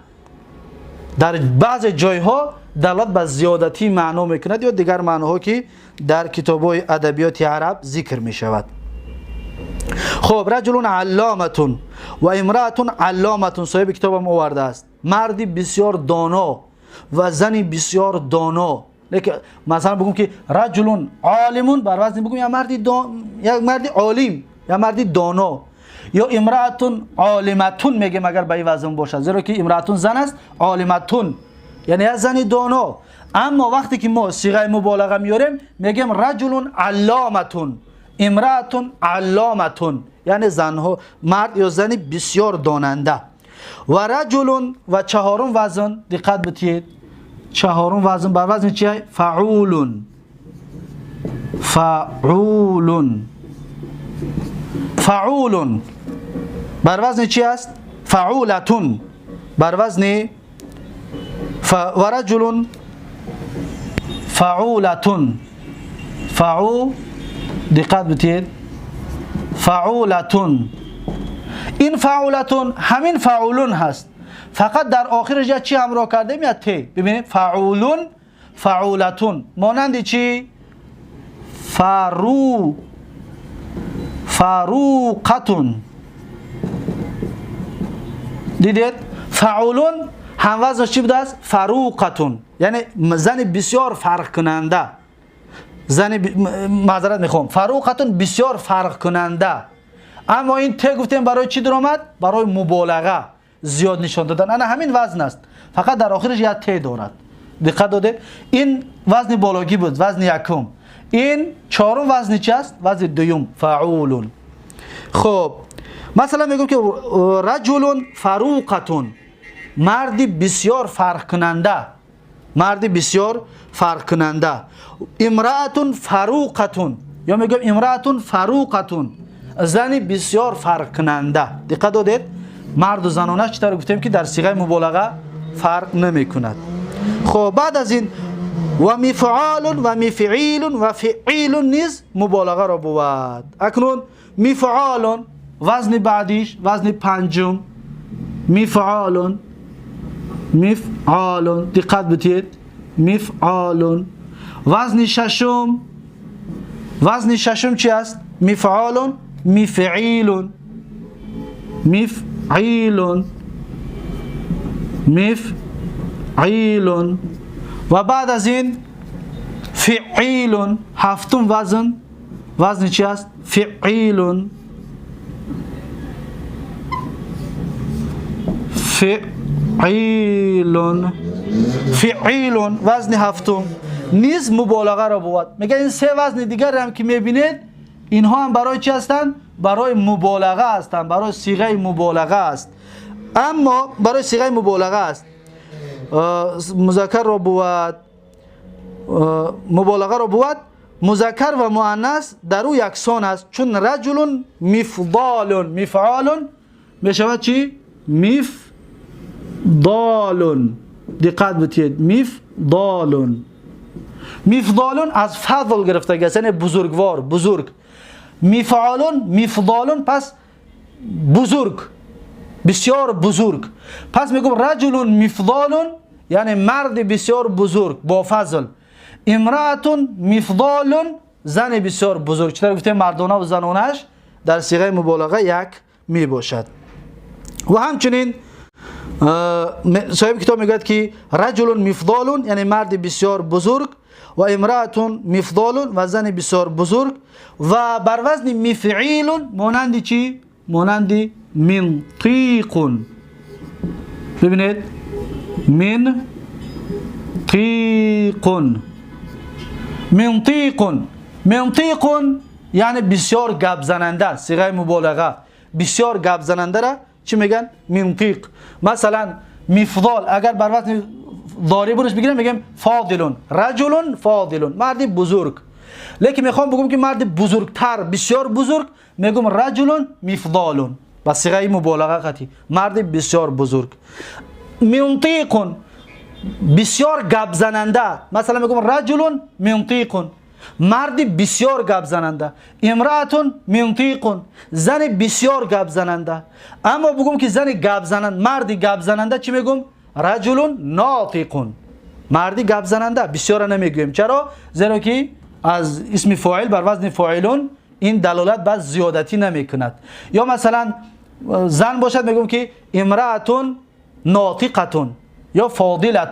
در بعض جایها دلالت به زیادتی معنا میکند یا دیگر معناها که در کتاب‌های ادبیات عرب ذکر میشود. خب رجل علامتون و امرأة علامتون، صاحب کتابم آورده است، مردی بسیار دانا و زنی بسیار دانا. لیکن مثلا بگم که رجل عالمون بر وزن بگم یا مردی یا مردی عالم یا مردی دانا، یا امرأة عالمتون میگم اگر به این وزن باشد، زیرا که امرأة زن است، عالمتون یعنی از زنی دانا. اما وقتی که ما صیغه مبالغه میاریم میگیم رجل علامتون، امرأة علامتون یعنی زنها، مرد یا زنی بسیار داننده. و رجل و چهارم وزن دقت بدهید، چهارم وزن بر وزن چیه؟ فعول، فعول، فعول بر وزن چی است؟ فعولتون بر وزن و رجل فعولتون، فعو دقت بدهید، فعولتون. این فعولتون همین فعولون هست، فقط در آخرش یا چی همراه کردیم یا ت. ببینید فعولون، فعولتون مانند چی؟ فروقتون. دیدید فعولون هم وزنش چی بوده است؟ فروقتون یعنی زن بسیار فرق کننده، زن معذرت میخوام، فروقتون بسیار فرق کننده. اما این ت گفتیم برای چی در آمد؟ برای مبالغه، زیاد نشان دادن. انا همین وزن است، فقط در آخرش یک ت دارد. دقت دادید؟ این وزن بالاگی بود، وزن یکم. این چهارم وزن چی است؟ وزن دوم، فعولون. خب مثلا میگم که رجل فروقتون، مرد بسیار فرق کننده، مرد بسیار فرق کننده. امرأة فروقة یا میگم امرأة فروقة، زن بسیار فرق کننده. دقت دادید؟ مرد و زنانه چطور گفتیم که در صیغه مبالغه فرق نمی کند. خب بعد از این و مفعال و مفعیل و فعیل نیز مبالغه را بود. اکنون مفعال وزن بعدیش، وزن پنجم، مفعال، مفعال، دقت بدید، مفعال. وزن ششم، وزن ششم چی است؟ مفعال، مفعیل، مفعیل، مفعیل. و بعد از این فعیل. هفتم وزن، وزن چی است؟ فعیل، فعیل، فعیل. وزن هفتم نیز مبالغه را بود. میگه این سه وزن دیگر هم که میبینید اینها هم برای چی هستند؟ برای مبالغه هستند، برای صیغه مبالغه است. اما برای صیغه مبالغه است، مذکر را بود، مبالغه را بود. مذکر و مؤنث در او یکسان است، چون رجل مفضال، مفعال میشود چی؟ مفضال. دقت بدید، مفضال. مفضال از فضل گرفته است، یعنی بزرگوار، بزرگ. مفعال، مفضال، پس بزرگ، بسیار بزرگ. پس میگم رجل مفضال یعنی مرد بسیار بزرگ با فضل. امرأة مفضال زن بسیار بزرگ. چطور گفتیم مردانه و زنانش در صیغه مبالغه یک می باشد. و همچنین صاحب کتاب میگوید که رجل مفضال یعنی مرد بسیار بزرگ و امرأة مفضال و زن بسیار بزرگ. و بر وزن مفعیل مانند چی؟ مانند منطیق. ببینید منطیق، منطیق، منطیق یعنی بسیار گپ زننده، صیغه مبالغه. بسیار گپ زننده را چی میگن؟ منطیق. مثلا مفضال اگر بر وزن ضاربونش بگیریم میگیم فاضلون، رجل فاضلون، مرد بزرگ. لیکن میخوام بگم که مرد بزرگتر، بسیار بزرگ، میگم رجل مفضالون با صیغه مبالغه قطعی، مرد بسیار بزرگ. منطیق بسیار گپ زننده، مثلا میگم رجل منطیق، مرد بسیار گپ زننده. امرأة منطیق، زن بسیار گپ زننده. اما بگم که زن گپ زننده، مرد گپ زننده چی میگم؟ رجل ناطق، مرد گپ زننده. بسیار نمیگویم، چرا؟ زیرا که از اسم فاعل بر وزن فاعلون این دلالت بر زیادتی نمیکند. یا مثلا زن باشد میگم که امرأة ناطقة یا فاضلة،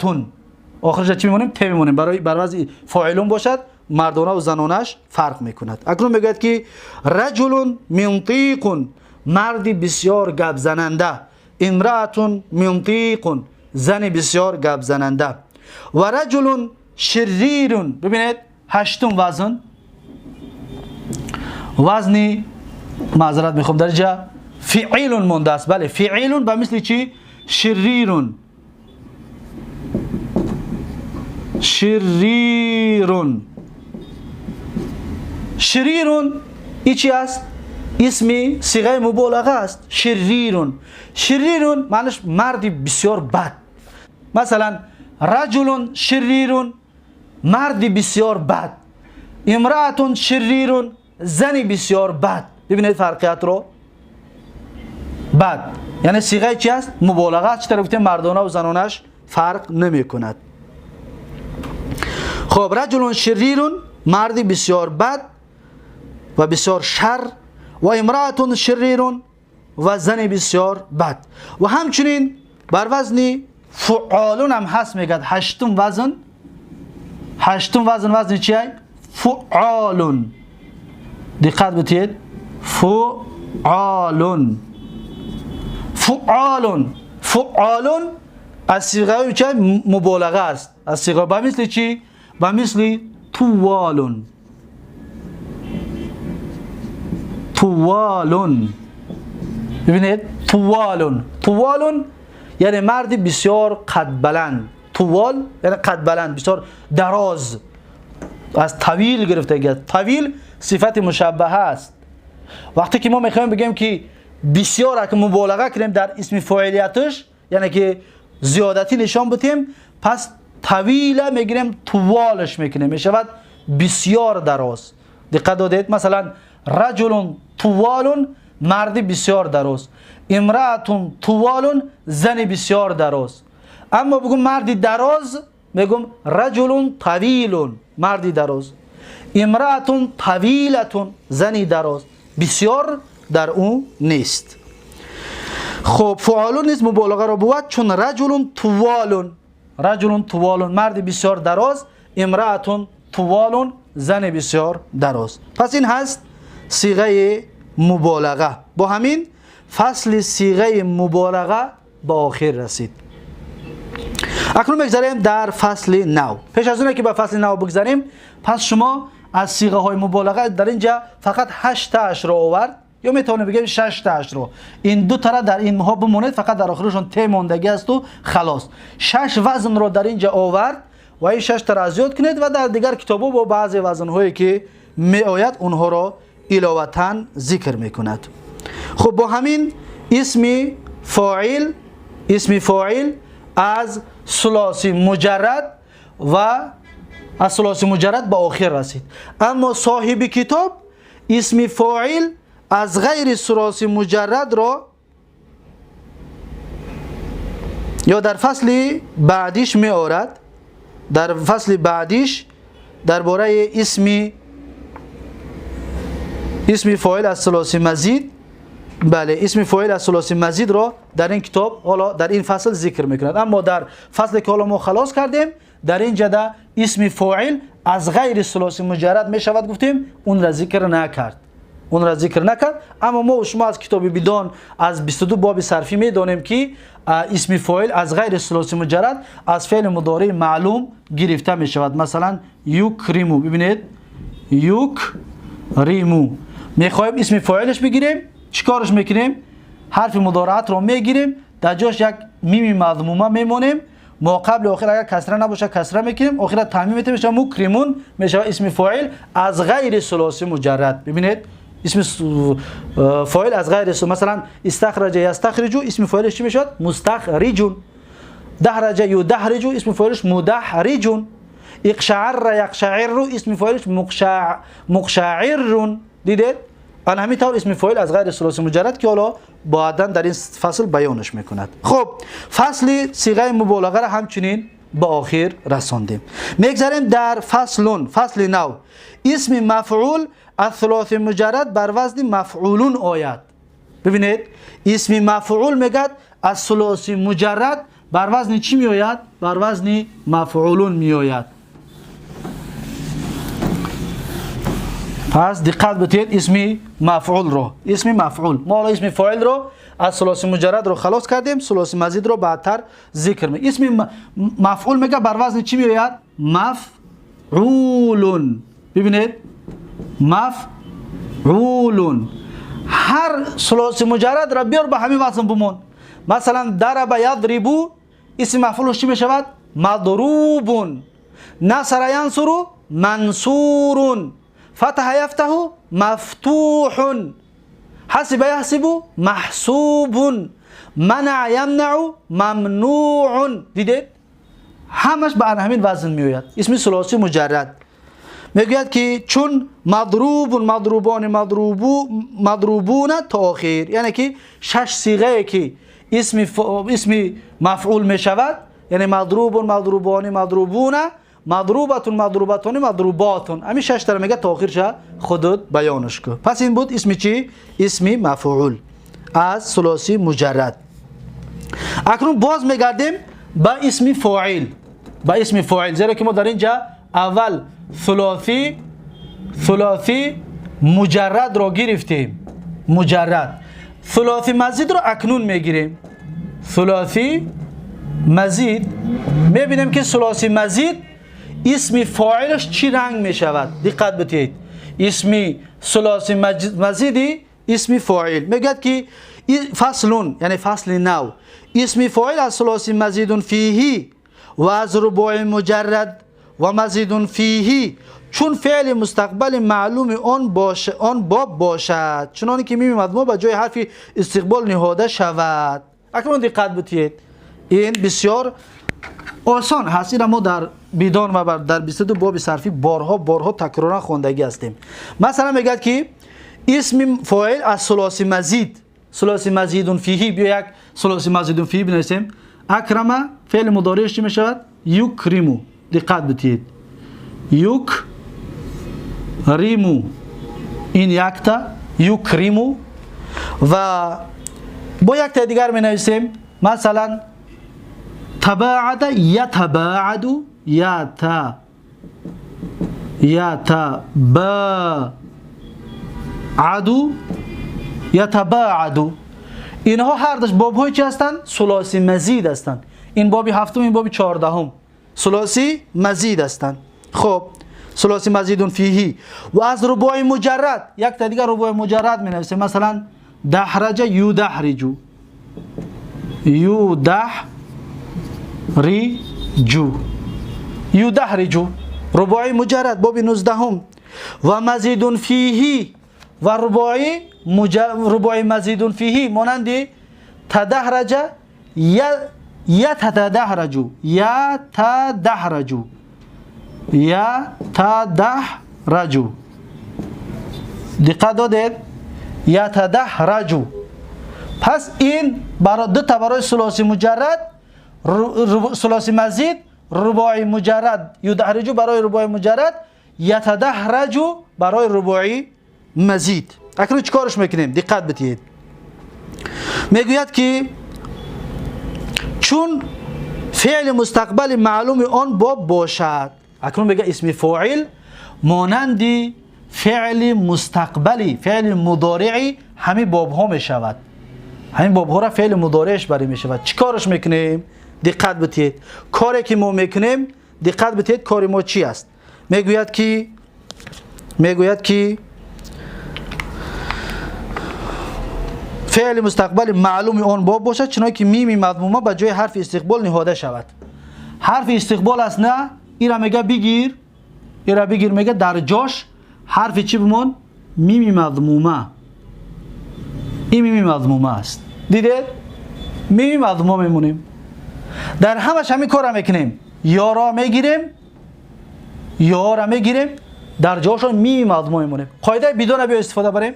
آخرش چی میمونیم؟ ت میمونیم. برای بر وزن فاعلون باشد مردانه و زنانش فرق میکند. اکنون میگوید که رجل منطیق، مرد بسیار گپ زننده. امرأة منطیق، زن بسیار گپ زننده. و رجل شریر. ببینید هشتم وزن، وزن معذرت میخوام درجه فعیل مونده است. بله فعیل به مثل چی؟ شریر، شریر، شریر. ای چی است؟ اسمی صیغه مبالغه است. شریر، شریر معنیش مرد بسیار بد. مثلا رجل شریر، مرد بسیار بد. امرأة شریر، زن بسیار بد. ببینید فرقیت رو. بد یعنی صیغه چی است؟ مبالغه است. چطور گفتیم مردانه و زنانش فرق نمی کند. خب رجل شریر، مرد بسیار بد و بسیار شر. و امرأة شریر و زن بسیار بد. و همچنین بر وزن فعالون هم هست. میگد هشتم وزن، هشتم وزن، وزن چیه؟ فعالون. دقت بدید، فعالون، فعالون، فعالون از صیغه چه؟ مبالغه است. از صیغه به مثل چی؟ به مثل طوالون، طوالون. ببینید طوالون، طوالون یعنی مردی بسیار قد بلند. طوال یعنی قد بلند، بسیار دراز، از طویل گرفته. طویل صفت مشبهه است. وقتی که ما میخوایم بگیم که بسیار که مبالغه کنیم در اسم فاعلیتش، یعنی که زیادتی نشان بدیم، پس طویل میگیریم طوالش میکنیم، میشود بسیار دراز. دقت دادید؟ مثلا رجل طوال، مرد بسیار دراز. امرأة طوال، زن بسیار دراز. اما بگم مرد دراز، میگم رجل طویل، مرد دراز. امرأة طویلة، زنی دراز. بسیار در او نیست. خب فعالون نیز مبالغه را بود، چون رجل طوال، رجل طوال مرد بسیار دراز، امرأة طوال زن بسیار دراز. پس این هست صیغه مبالغه. با همین فصل صیغه مبالغه به آخر رسید. اکنون بگذاریم در فصل نو. پیش از اون که به فصل نو بگذاریم، پس شما از صیغه های مبالغه در اینجا فقط 8 تاش رو آورد، یا میتونیم بگیم 6 تاش رو. این دو تا در این مها بمونید، فقط در آخرشون ت ماندگی است و خلاص. 6 وزن رو در اینجا آورد و این 6 تا را زیاد کنید و در دیگر کتاب‌ها با بعضی وزن‌هایی که می آید اونها را علاوتاً ذکر میکند. خب با همین اسم فاعل، اسم فاعل از ثلاثی مجرد و از ثلاثی مجرد به آخر رسید. اما صاحب کتاب اسم فاعل از غیر ثلاثی مجرد را یا در فصل بعدیش می آورد. در فصل بعدیش درباره اسم فاعل از ثلاثی مزید، بله اسم فاعل از ثلاثی مزید را در این کتاب حالا در این فصل ذکر میکند. اما در فصل که حالا ما خلاص کردیم، در این جدا اسم فاعل از غیر ثلاثی مجرد می شود گفتیم، اون را ذکر نکرد، اون را ذکر نکرد. اما ما و شما از کتاب بدان از 22 باب صرفی می دانیم که اسم فاعل از غیر ثلاثی مجرد از فعل مضارع معلوم گرفته می شود. مثلا یکرمو، ببینید یکرمو، میخوایم اسم فاعلش بگیریم، چیکارش میکنیم؟ حرف مضارعت رو میگیریم، در جاش یک میم مضمومه میمونیم، ما قبل آخر اگر کسره نباشه کسره میکنیم، آخر تعمیم میتیم، میشه مکرمون، میشه اسم فاعل از غیر ثلاثی مجرد. ببینید اسم فاعل از غیر ثلاثی، مثلا استخرج یستخرج، اسم فاعلش چی میشد؟ مستخرجون. دحرج یدحرج، اسم فاعلش مدحرجون. اقشعر یقشعر، اسم فاعلش مقشعر. دیدید؟ آن همین طور اسم فاعل از غیر ثلاثی مجرد که حالا بعداً در این فصل بیانش میکند. خب فصل صیغه مبالغه را همچنین به آخر رساندیم. میگذریم در فصلون، فصل نو. اسم مفعول از ثلاثی مجرد بر وزن مفعولون آید. ببینید اسم مفعول میگد از ثلاثی مجرد بر وزن چی میآید؟ بر وزن مفعولون میآید. پس دقت بدید اسم مفعول رو، اسم مفعول، ما حالا اسم فاعل رو از ثلاثی مجرد رو خلاص کردیم، ثلاثی مزید رو بعدتر ذکر می. اسم مفعول میگه بر وزن چی میآید؟ مفعولون. ببینید مفعولون، هر ثلاثی مجرد را بیار به همین وزن بمون. مثلا ضرب یضرب، اسم مفعولش چی میشود؟ مضروب. نصر ینصر، منصور. فتح يفتح، مفتوح. حسب يحسب، محسوب. منع يمنع، ممنوع. دیدید؟ همش به همین وزن میآید. اسم ثلاثی مجرد میگوید که چون مضروب، مضروبان، مضروبون تا آخر، یعنی که 6 صیغه که اسم مفعول میشود، یعنی مضروب، مضروبان، مضروبون، مضروبتون، مضروبتون، مضروباتون، همین 6 تا میگه تا آخرش خودت بیانش کن. پس این بود اسم چی؟ اسم مفعول از ثلاثی مجرد. اکنون باز میگردیم با اسم فاعل، با اسم فاعل، زیرا که ما در اینجا اول ثلاثی مجرد را گرفتیم، مجرد. ثلاثی مزید را اکنون میگیریم. ثلاثی مزید میبینیم که ثلاثی مزید اسم فاعلش چی رنگ می شود؟ دقت بدهید. اسم ثلاثی مزیدی اسم فاعل میگه که فصل یعنی فصل نو، اسم فاعل از ثلاثی مزید فیه و از رباعی مجرد و مزید فیه چون فعل مستقبل معلوم آن باشه، آن باب باشد، چنانی که میم مضمومه به جای حرف استقبال نهاده شود. اکنون دقت بتید، این بسیار آسان هست. این ما در بیدان و در 22 باب صرفی بارها بارها تکرارا خواندگی هستیم. مثلا میگه که اسم فاعل از ثلاثی مزید، ثلاثی مزید فیه، بیا یک ثلاثی مزید فیه بنویسیم. اکرم فعل مضارعش چی میشود؟ یکرمو. دقت بتید، یک ریمو، این یکتا یکرمو و با یک تا دیگر می نویسیم. مثلا تباعد یتباعد، یتا یتباعد یتباعد. اینها هر دوش باب های چی هستند؟ ثلاثی مزید هستند. این باب هفتم، این باب 14 ثلاثی مزید هستند. خب ثلاثی مزید فیه و از رباعی مجرد، یک تا دیگر رباعی مجرد می نویسیم. مثلا دحرج یدحرجو، یدحرجو، یدحرجو، رباعی مجرد باب 19 و مزید فیه و رباعی مزید فیه مانند تدحرج یتدحرجو، یتدحرجو، یتدحرجو. دقت دادید؟ یتدحرجو. پس این برای دو تا برای ثلاثی مجرد، ثلاثی مزید، رباعی مجرد یدحرجو برای رباعی مجرد، یتدحرجو برای رباعی مزید. اکنون چیکارش میکنیم؟ دقت بدید. میگوید که چون فعل مستقبل معلوم آن باب باشد، اکنون میگه اسم فاعل مانند فعل مستقبلی، فعل مضارعی همین باب ها میشود، همین باب ها را فعل مضارعش برای میشود. چیکارش میکنیم؟ دقت بدید. کاری که ما میکنیم، دقت بدید کار ما چی است. میگوید که فعل مستقبل معلوم آن باب باشد چنانکه که میم مضمومه به جای حرف استقبال نهاده شود. حرف استقبال است نه، ایرا میگه بگیر، ایرا بگیر، میگه در جاش حرف چی بمون؟ میم مضمومه. این میم مضمومه است. دیدید؟ میم مضمومه میمونیم. در همش همین کار میکنیم، یارا میگیریم، یارا میگیریم، در جاش میم مضمومه میمونیم. قاعده بدون بیا استفاده بریم.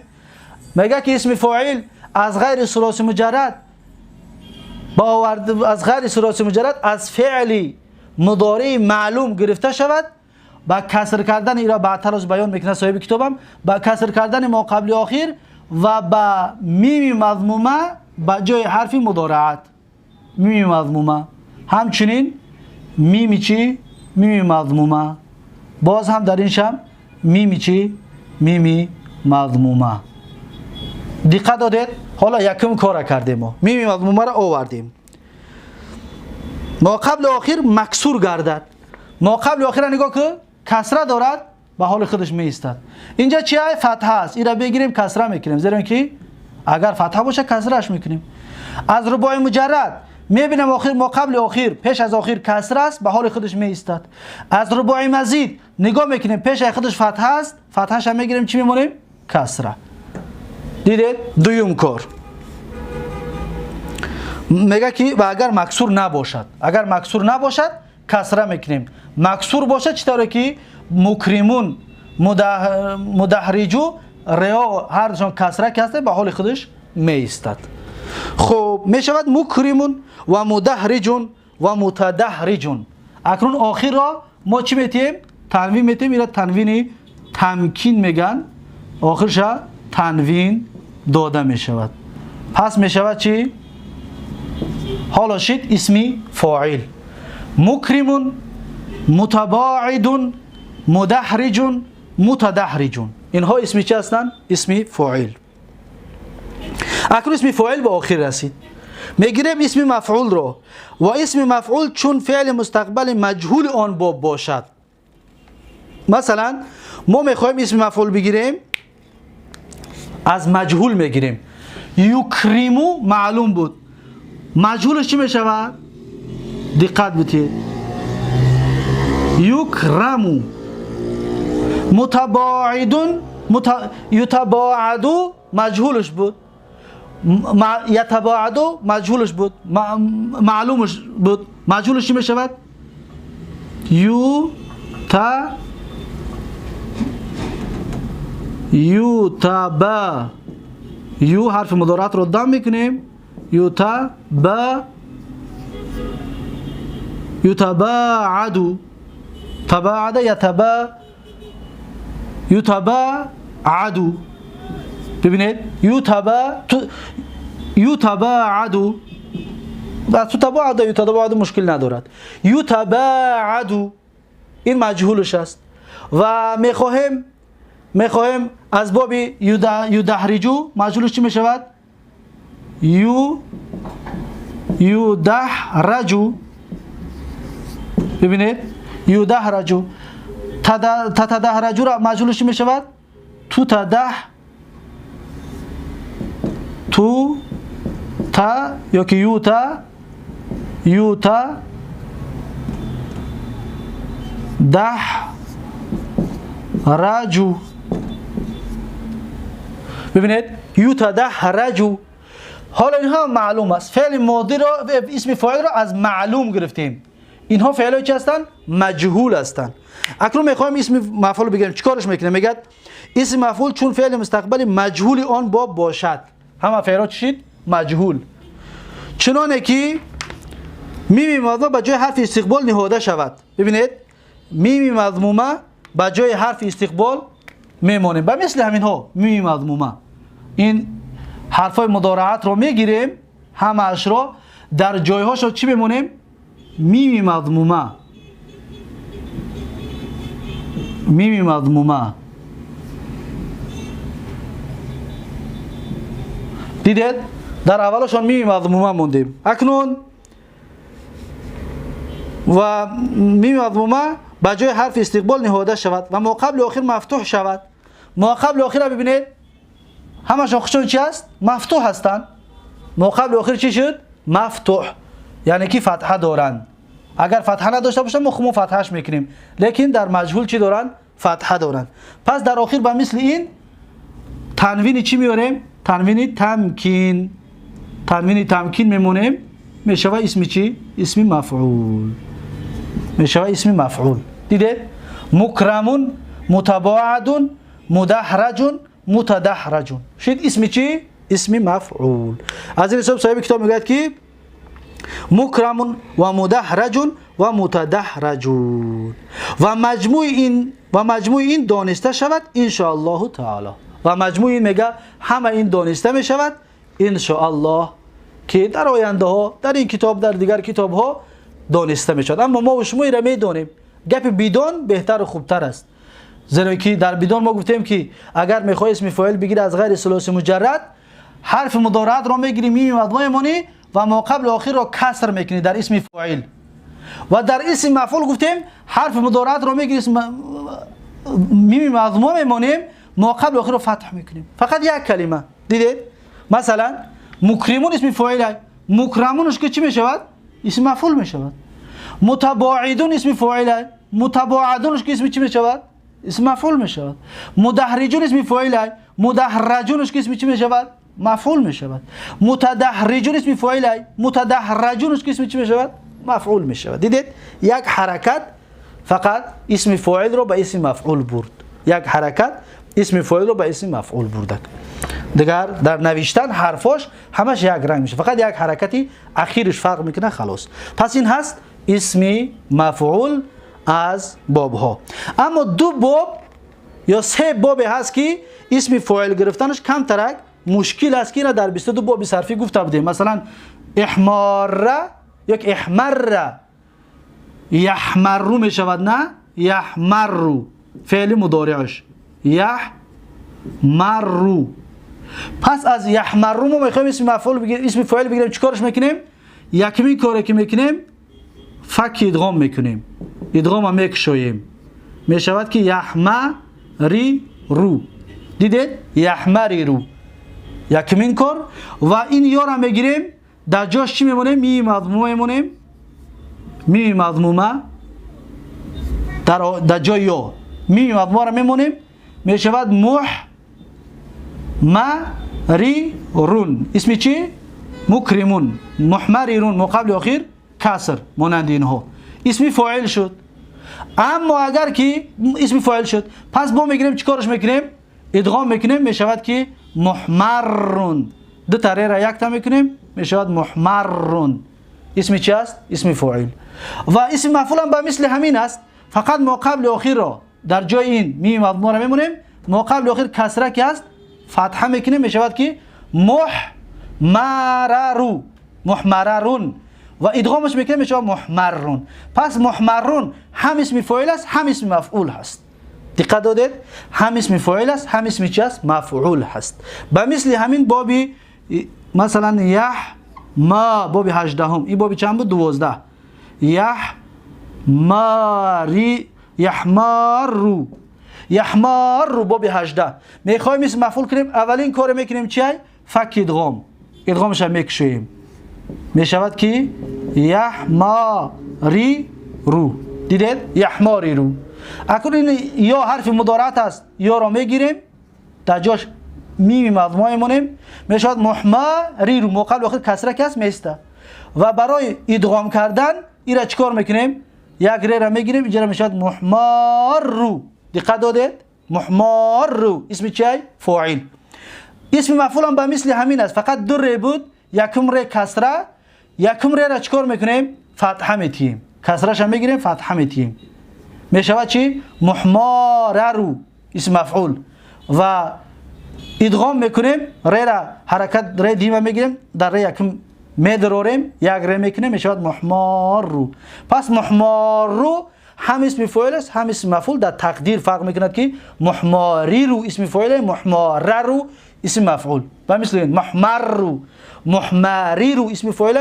میگه که اسم فاعل از غیر ثلاثی مجرد با از غیر ثلاثی مجرد از فعل مضارع معلوم گرفته شود، با کسر کردن ایرا بعدتر از بیان میکنه صاحب کتابم، با کسر کردن ما قبل آخر و با میم مضمومه با جای حرف مضارعت، میم مضمومه، همچنین میم چی؟ میم مضمومه، باز هم در این شم میم چی؟ میم مضمومه. دقت دادید؟ حالا یکم کار کردیم، ما میم مضمومه را آوردیم. ما قبل آخر مکسور گردد. ما قبل آخر نگاه که کسره دارد به حال خودش می ایستد. اینجا چیه؟ فتحه است. این را بگیریم کسره میکنیم، زیرا که اگر فتحه باشه کسرهش میکنیم. از رباعی مجرد میبینم آخر ما قبل آخر پیش از آخر کسره است، به حال خودش می ایستد. از رباعی مزید نگاه میکنیم پیش از خودش فتحه است، فتحهش هم میگیریم، چی میمونیم؟ کسره. دیدید؟ دوم کار میگه که و اگر مکسور نباشد، اگر مکسور نباشد کسره میکنیم. مکسور باشد چطوره که مکرمون مدحرجو ریا هر دوشان کسره که هسته به حال خودش می ایستد. خب میشود مکرمون و مدحرجون و متدحرجون. اکنون آخر را ما چی میتیم؟ تنوین میتیم. اینا تنوین تمکین میگن، آخرش تنوین داده میشود. پس میشود چی؟ حالا شد اسمی فاعل مکرمون متباعدون مدحرجون متدحرجون. اینها اسمی چی هستند؟ اسمی فاعل. اکنون اسم فاعل به آخر رسید. میگیریم اسم مفعول رو و اسم مفعول چون فعل مستقبل مجهول آن باب باشد. مثلا ما میخوایم اسم مفعول بگیریم، از مجهول میگیریم. یکرمو معلوم بود، مجهولش چی میشود؟ دقت بدید، یکرمو. متباعدون یتباعدو مجهولش بود، یتباعدو مجهولش بود، معلومش بود، مجهولش چی میشود؟ یو تا یو تا با یو حرف مضارعت رو دم میکنیم، یو تا با یتباعدو، تباعد یتبا یتباعدو. ببینید یتباعدو و تباعد یتباعد مشکل ندارد. یتباعدو این مجهولش است و میخواهیم از باب یدحرجو مجهولش چی میشود؟ یدحرجو. ببینید یدحرجو، تتدحرجو را مجهولش چی میشود؟ تو تده تو تا یا که یوتا یوتا ده رجو. ببینید یوتا ده رجو. حالا اینها معلوم است، فعل ماضی را اسم فاعل را از معلوم گرفتیم. اینها فعلای چی هستند؟ مجهول هستند. اکنون میخوایم اسم مفعول بگیریم، چیکارش میکنیم؟ میگه اسم مفعول چون فعل مستقبل مجهول آن باب باشد، همه فعلات چی؟ مجهول. چنانه که میم مضمومه به جای حرف استقبال نهاده شود. ببینید میم مضمومه به جای حرف استقبال میمانیم، به مثل همین ها میم مضمومه این حرفای مضارعت رو میگیریم، همش رو در جایهاش رو چی میمونیم؟ میم مضمومه، میم مضمومه. دیدید در اولشان میم مضمومه موندیم. اکنون و میم مضمومه به جای حرف استقبال نهاده شود و ما قبل آخر مفتوح شود. ما قبل آخر ببینید همشون خودشون چی هست؟ مفتوح هستند. ما قبل آخر چی شد؟ مفتوح، یعنی که فتحه دارند. اگر فتحه نداشته باشند ما خودمون فتحش میکنیم، لیکن در مجهول چی دارند؟ فتحه دارند. پس در آخر به مثل این تنوین چی میاریم؟ تنوین تمکین. تنوین تمکین میمونیم، میشوه اسم چی؟ اسم مفعول. میشوه اسم مفعول. دیده؟ مکرمون، متباعدون، مدحرجون، متدحرجون. شد اسم چی؟ اسم مفعول. از این حساب صاحب کتاب میگوید که مکرمون و مدحرجون و متدحرجون و مجموع این دانسته شود ان شاء الله تعالی. و مجموع این میگه همه این دانسته میشود ان شاء الله که در آینده ها در این کتاب در دیگر کتاب ها دانسته میشود. اما ما و شما را میدانیم، گپ بیدان بهتر و خوبتر است، زیرا که در بیدان ما گفتیم که اگر میخوای اسم فاعل بگیری از غیر ثلاثی مجرد، حرف مضارعت را میگیری، میم مضمومه مانی و ما قبل آخر را کسر میکنی در اسم فاعل. و در اسم مفعول گفتیم حرف مضارعت را میگیری، اسم میم مضمومه میمانیم، ما قبل آخر را فتح میکنیم، فقط یک کلمه. دیدید؟ مثلا مکرمون اسم فاعل، مکرمونش که چی میشود؟ اسم مفعول میشود. متباعدون اسم فاعل، متباعدونش که اسم چی میشود؟ اسم مفعول میشود. مدحرجون اسم فاعل، مدحرجونش که اسم چی میشود؟ مفعول میشود. متدحرجون اسم فاعل، متدحرجونش که اسم چی میشود؟ مفعول میشود. دیدید؟ یک حرکت فقط اسم فاعل رو به اسم مفعول برد. یک حرکت اسم فاعل رو به اسم مفعول برد. دیگر در نوشتن حرفاش همش یک رنگ میشه، فقط یک حرکتی اخیرش فرق میکنه، خلاص. پس این هست اسم مفعول از باب ها. اما دو باب یا سه باب هست که اسم فاعل گرفتنش کم ترک مشکل است که اینا در 22 باب صرفی گفته بودیم. مثلا احمار، یک احمر، یحمر میشود، نه یحمر فعل مضارعش یحمر. پس از یحمر ما میخوایم اسم مفعول بگیریم، اسم فاعل بگیریم، چیکارش میکنیم؟ یکمی کاری که میکنیم فک ادغام میکنیم، ادغام میکشویم، میشود که یحمری رو. دیدید؟ یحمری رو. Якумин кор ва ин ёра мегирем, дар ҷош чӣ мемонем? Мими мазмума мемонем. Мими мазмума дар ҷои ё мими мазмумаро мемонем, мешавад муҳ марирун. Исми чӣ? Мукримун. Муҳмарирун, муқабли охир каср, монанди инҳо. Исми фоил шуд. Аммо агар ки исми фоил шуд, пас бо мегирем, чӣ кораш мекунем? Идғом мекунем, мешавад ки муҳмаррун. Ду та рера якта мекунем, мешавад муҳмаррун. Исми чӣ аст? Исми фоил. Ва исми мафъул ҳам ба мисли ҳамин аст, фақат моқабли охирро дар ҷои ин мими мазмумаро мемонем, моқабли охир касра ки аст, фатҳа мекунем, мешавад ки муҳмарару, муҳмарарун. Ва идғомаш мекунем, мешавад муҳмаррун. Пас муҳмаррун ҳам исми фоил аст, ҳам исми мафъул ҳаст. Диққат додед? Ҳам исми фоил аст, ҳам исми чи аст? Мафъул ҳаст. Ба мисли ҳамин боби масалан яҳ ма, боби 18-ум. Ин боби чанд буд? 12. Яҳ мари, яҳмарру, яҳмарру, боби 18. Мехоҳем исм мафъул кунем, аввалин коре мекунем чиай? Фак идғом. Идғомаша мекушоем. Мешавад ки яҳмариру. Дидед? Яҳмариру. Акнун ин ё ҳарфи мудораат аст, ёро мегирем, дар ҷош мими мазмума мемонем, мешавад муҳмариру. Моқабли охир касра ки аст, места. Ва барои идғом кардан ира чӣ кор мекунем? Як рера мегирем, инҷара мешавад муҳмарру. Диққат додед? Муҳмарру исми чиай? Фоил. Исми мафъул ҳам ба мисли ҳамин аст, фақат ду ре буд, якум ре касра, якум рера чӣ кор мекунем? Фатҳа метиҳем. Касраша мегирем, фатҳа метиҳем. Мешавад чӣ? Муҳмарару, исми мафъул. Ва идғом мекунем, рера ҳаракат ре дима мегирем, дар ре якум медарорем, як ре мекунем, мешавад муҳмарру. Пас муҳмарру ҳам исми фоил аст, ҳам исми мафъул. Дар тақдир фарқ мекунад ки муҳмариру исми фоил, муҳмарару исми мафъул. Ба мисли муҳмарру, муҳмариру исми фоил,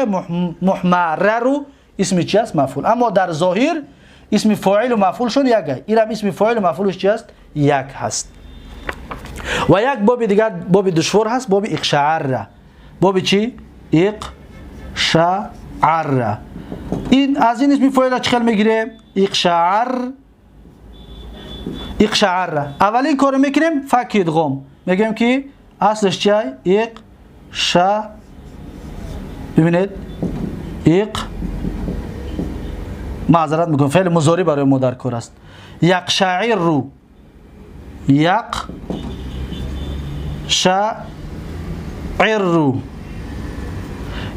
муҳмарару исми чи аст? Мафъул. Аммо дар зоҳир исми фоилу мафъулшон як аст. Инам исми фоилу мафъулш чи аст? Як ҳаст. Ва як боби дигар, боби душвор ҳаст, боби иқшаарра. Боби чӣ? Иқшаарра. Ин аз ин исми фоила чӣ хел мегирем? Иқшаар, иқшаарра. Аввалин коро мекунем, фак идғом. Мегӯем ки аслаш чиай? Иқ ша, бибинед, иқ, маъзарат мекунам, феъли музорӣ барои мо дар кор аст. Яқшаирру, яқ шаирру,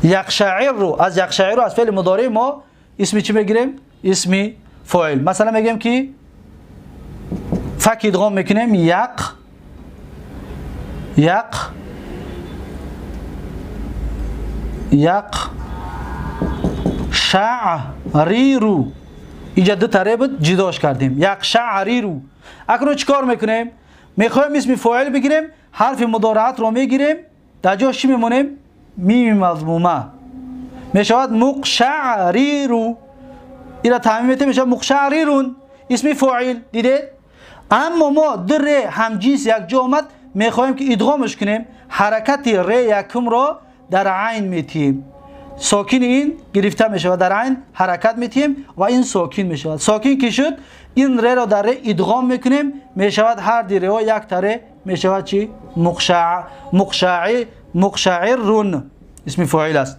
яқшаирру. Аз яқшаирру, аз феъли мудории мо исми чӣ мегирем? Исми фоил. Масалан мегӯем ки фак идғом мекунем, яқ, яқ, яқ шаъриру. Инҷа ду таре буд, ҷудош кардем. Яқ шаъриру. Акнун чӣ кор мекунем? Мехоҳем исми фоил бигирем, ҳарфи мудораатро мегирем, дар ҷош чӣ мемонем? Мими мазмума. Мешавад муқшаъриру. Ира таъмим метем, мешавад муқшаърирун. Исми фоил. Дидед? Аммо мо ду ре ҳамҷинс якҷо омад, мехоҳем ки идғомаш кунем, ҳаракати ре якумро дар айн метиҳем. Сокини ин гирифта мешавад, дар айн ҳаракат метиҳем ва ин сокин мешавад. Сокин ки шуд, ин реро дар ре идғом мекунем, мешавад ҳар ди реҳо як таре, мешавад чӣ? Муқшаи, муқшаиррун. Исми фоил аст.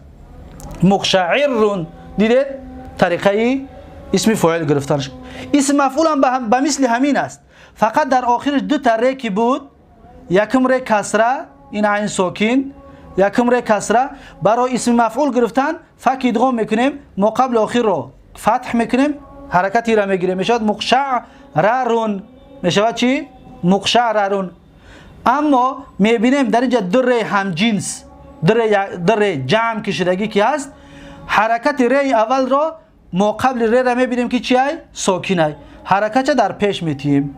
Муқшаиррун. Дидед? Тариқаи исми фоил гирифтанаш. Исми мафъул ҳам ба мисли ҳамин аст. Фақат дар охираш ду та ре ки буд, якум ре касра, ин айн сокин, якум ре касра, барои исми мафъул гирифтан фак идғом мекунем, мо қабли охирро фатҳ мекунем, ҳаракатира мегирем, мешавад муқшарарун. Мешавад чӣ? Муқшарарун. Аммо мебинем дар инҷа ду ре ҳамҷинс, ду ре ҷамъ кишидагӣ ки ҳаст, ҳаракати реи аввалро мо қабли рера мебинем ки чиай? Сокинай. Ҳаракатша дар пеш метиҳем.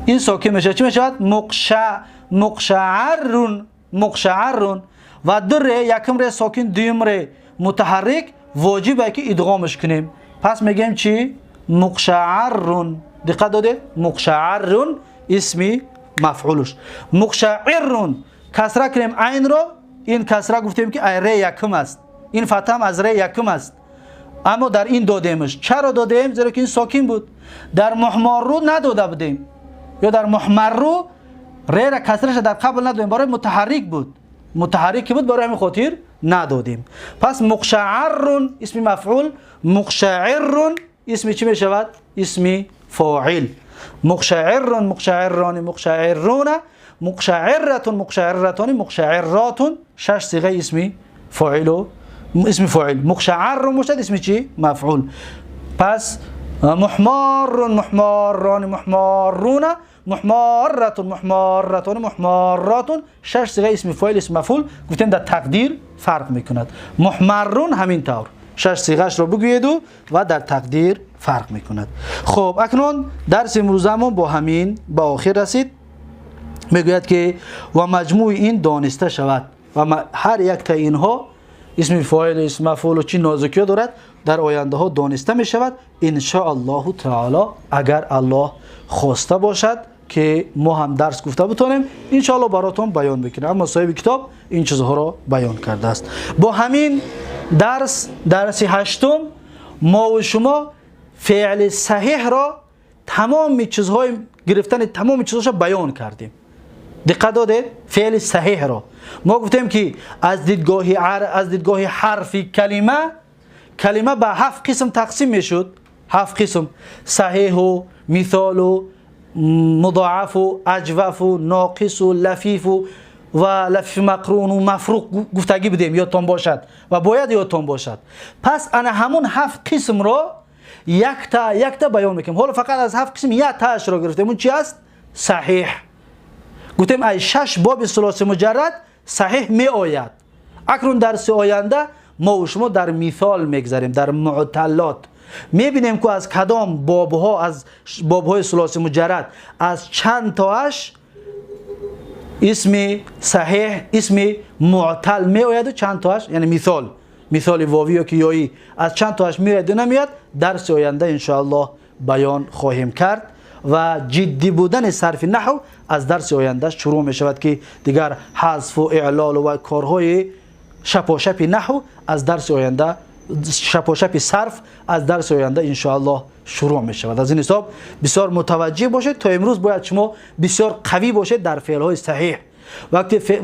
Ин сокин мешавад. Чӣ мешавад? Муқшааррун, муқшааррун. Ва ду ре, якум ре сокин, дуюм ре мутаҳаррик, воҷиб ки идғомаш кунем. Пас мегӯем чӣ? Муқшааррун. Диққат додед? Муқшааррун исми мафъулуш. Муқшаиррун Касра кунем айнро, ин касра гуфтем ки ай ре якум аст, ин фатҳа ҳам аз ре якум аст, аммо дар ин додемаш. Чаро додем? Зеро ки ин сокин буд. Дар муҳморру надода будем, ё дар муҳмарру рера касраша дар қабл надодем, барои мутаҳаррик буд. Мутаҳаррик ки буд, барои ҳамин хотир надодем. Пас муқшааррун исми мафъул, муқшаиррун исми чӣ мешавад? Исми фоил. Муқшаиррун, муқшаиррони, муқшаирруна, муқшаирратун, муқшаирратони, муқшаирротун, шаш сиғаи исми фоилу исми фоил. Муқшааррун бошад исми чӣ? Мафъул. Пас муҳморрун, муҳморрони, муҳморруна, муҳморратун, муҳморратони, муҳморротун, шаш сиғаи исми фоил, исми мафъул гуфтем дар тақдир фарқ мекунад. Муҳмаррун ҳамин тавр шаш сиғашро бигӯеду ва дар тақдир фарқ мекунад. Хуб, акнун дарси имрӯзамон бо ҳамин ба охир расид. Мегӯяд ки ва маҷмӯи ин дониста шавад ва ҳар яктаи инҳо исми фоил, исми мафъулу чӣ нозукиҳо дорад, дар ояндаҳо дониста мешавад, иншоаллоҳу таоло, агар Аллоҳ хоста бошад ки мо ҳам дарс гуфта бутонем, иншоаллоҳ баротон баён мекунем. Аммо соҳиби китоб ин чизҳоро баён кардааст. Бо ҳамин дарс, дарси ҳаштум, мову шумо феъли саҳиҳро тамоми чизҳои гирифтани тамоми чизҳоша баён кардем. Диққат додед? Феъли саҳиҳро мо гуфтем ки аз дидгоҳи ҳарфи калима, калима ба ҳафт қисм тақсим мешуд. Ҳафт қисм: саҳиҳу, мисолу, мудоафу, аҷвафу, ноқису, лафифу ва лафифи мақруну мафруқ гуфтагӣ будем, ёдтон бошад ва бояд ёдтон бошад. Пас ана ҳамун ҳафт қисмро якта якта баён мекунем. Ҳоло фақат аз ҳафт қисм яктаашро гирифтем. Он чи аст? Саҳиҳ. Гуфтем, ай шаш боби сулоси муҷаррад саҳиҳ меояд. Акнун дарси оянда мо шумо дар мисол мегзарем, дар муъталлот мебинем, ку аз кадом бобҳо, аз бобҳои сулоси муҷаррад аз чанд тоаш исми саҳиҳ, исми муътал меояду чанд тоаш, яъне мисол, мисоли вовӣ ё ки ёӣ аз чанд тоаш меояду намеояд, дарси оянда иншоаллоҳ баён хоҳем кард. Ва ҷиддӣ будани сарфи наҳв аз дарси оянда шурӯъ мешавад, ки дигар ҳазфу иълолу ва корҳои шапошапи наҳв аз дарси оянда, шапошапи сарф аз дарси оянда иншоаллоҳ шурӯъ мешавад. Аз ин ҳисоб бисёр мутаваҷҷеҳ бошед. То имрӯз бояд шумо бисёр қавӣ бошед дар феълҳои саҳиҳ.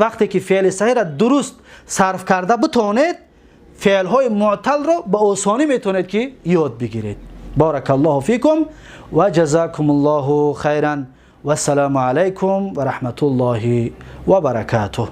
Вақте ки феъли саҳиҳра дуруст сарф карда битонед, феълҳои муъталро ба осонӣ метавонед ки ёд бигиред. بارك الله فيكم وجزاكم الله خيرا والسلام عليكم ورحمة الله وبركاته.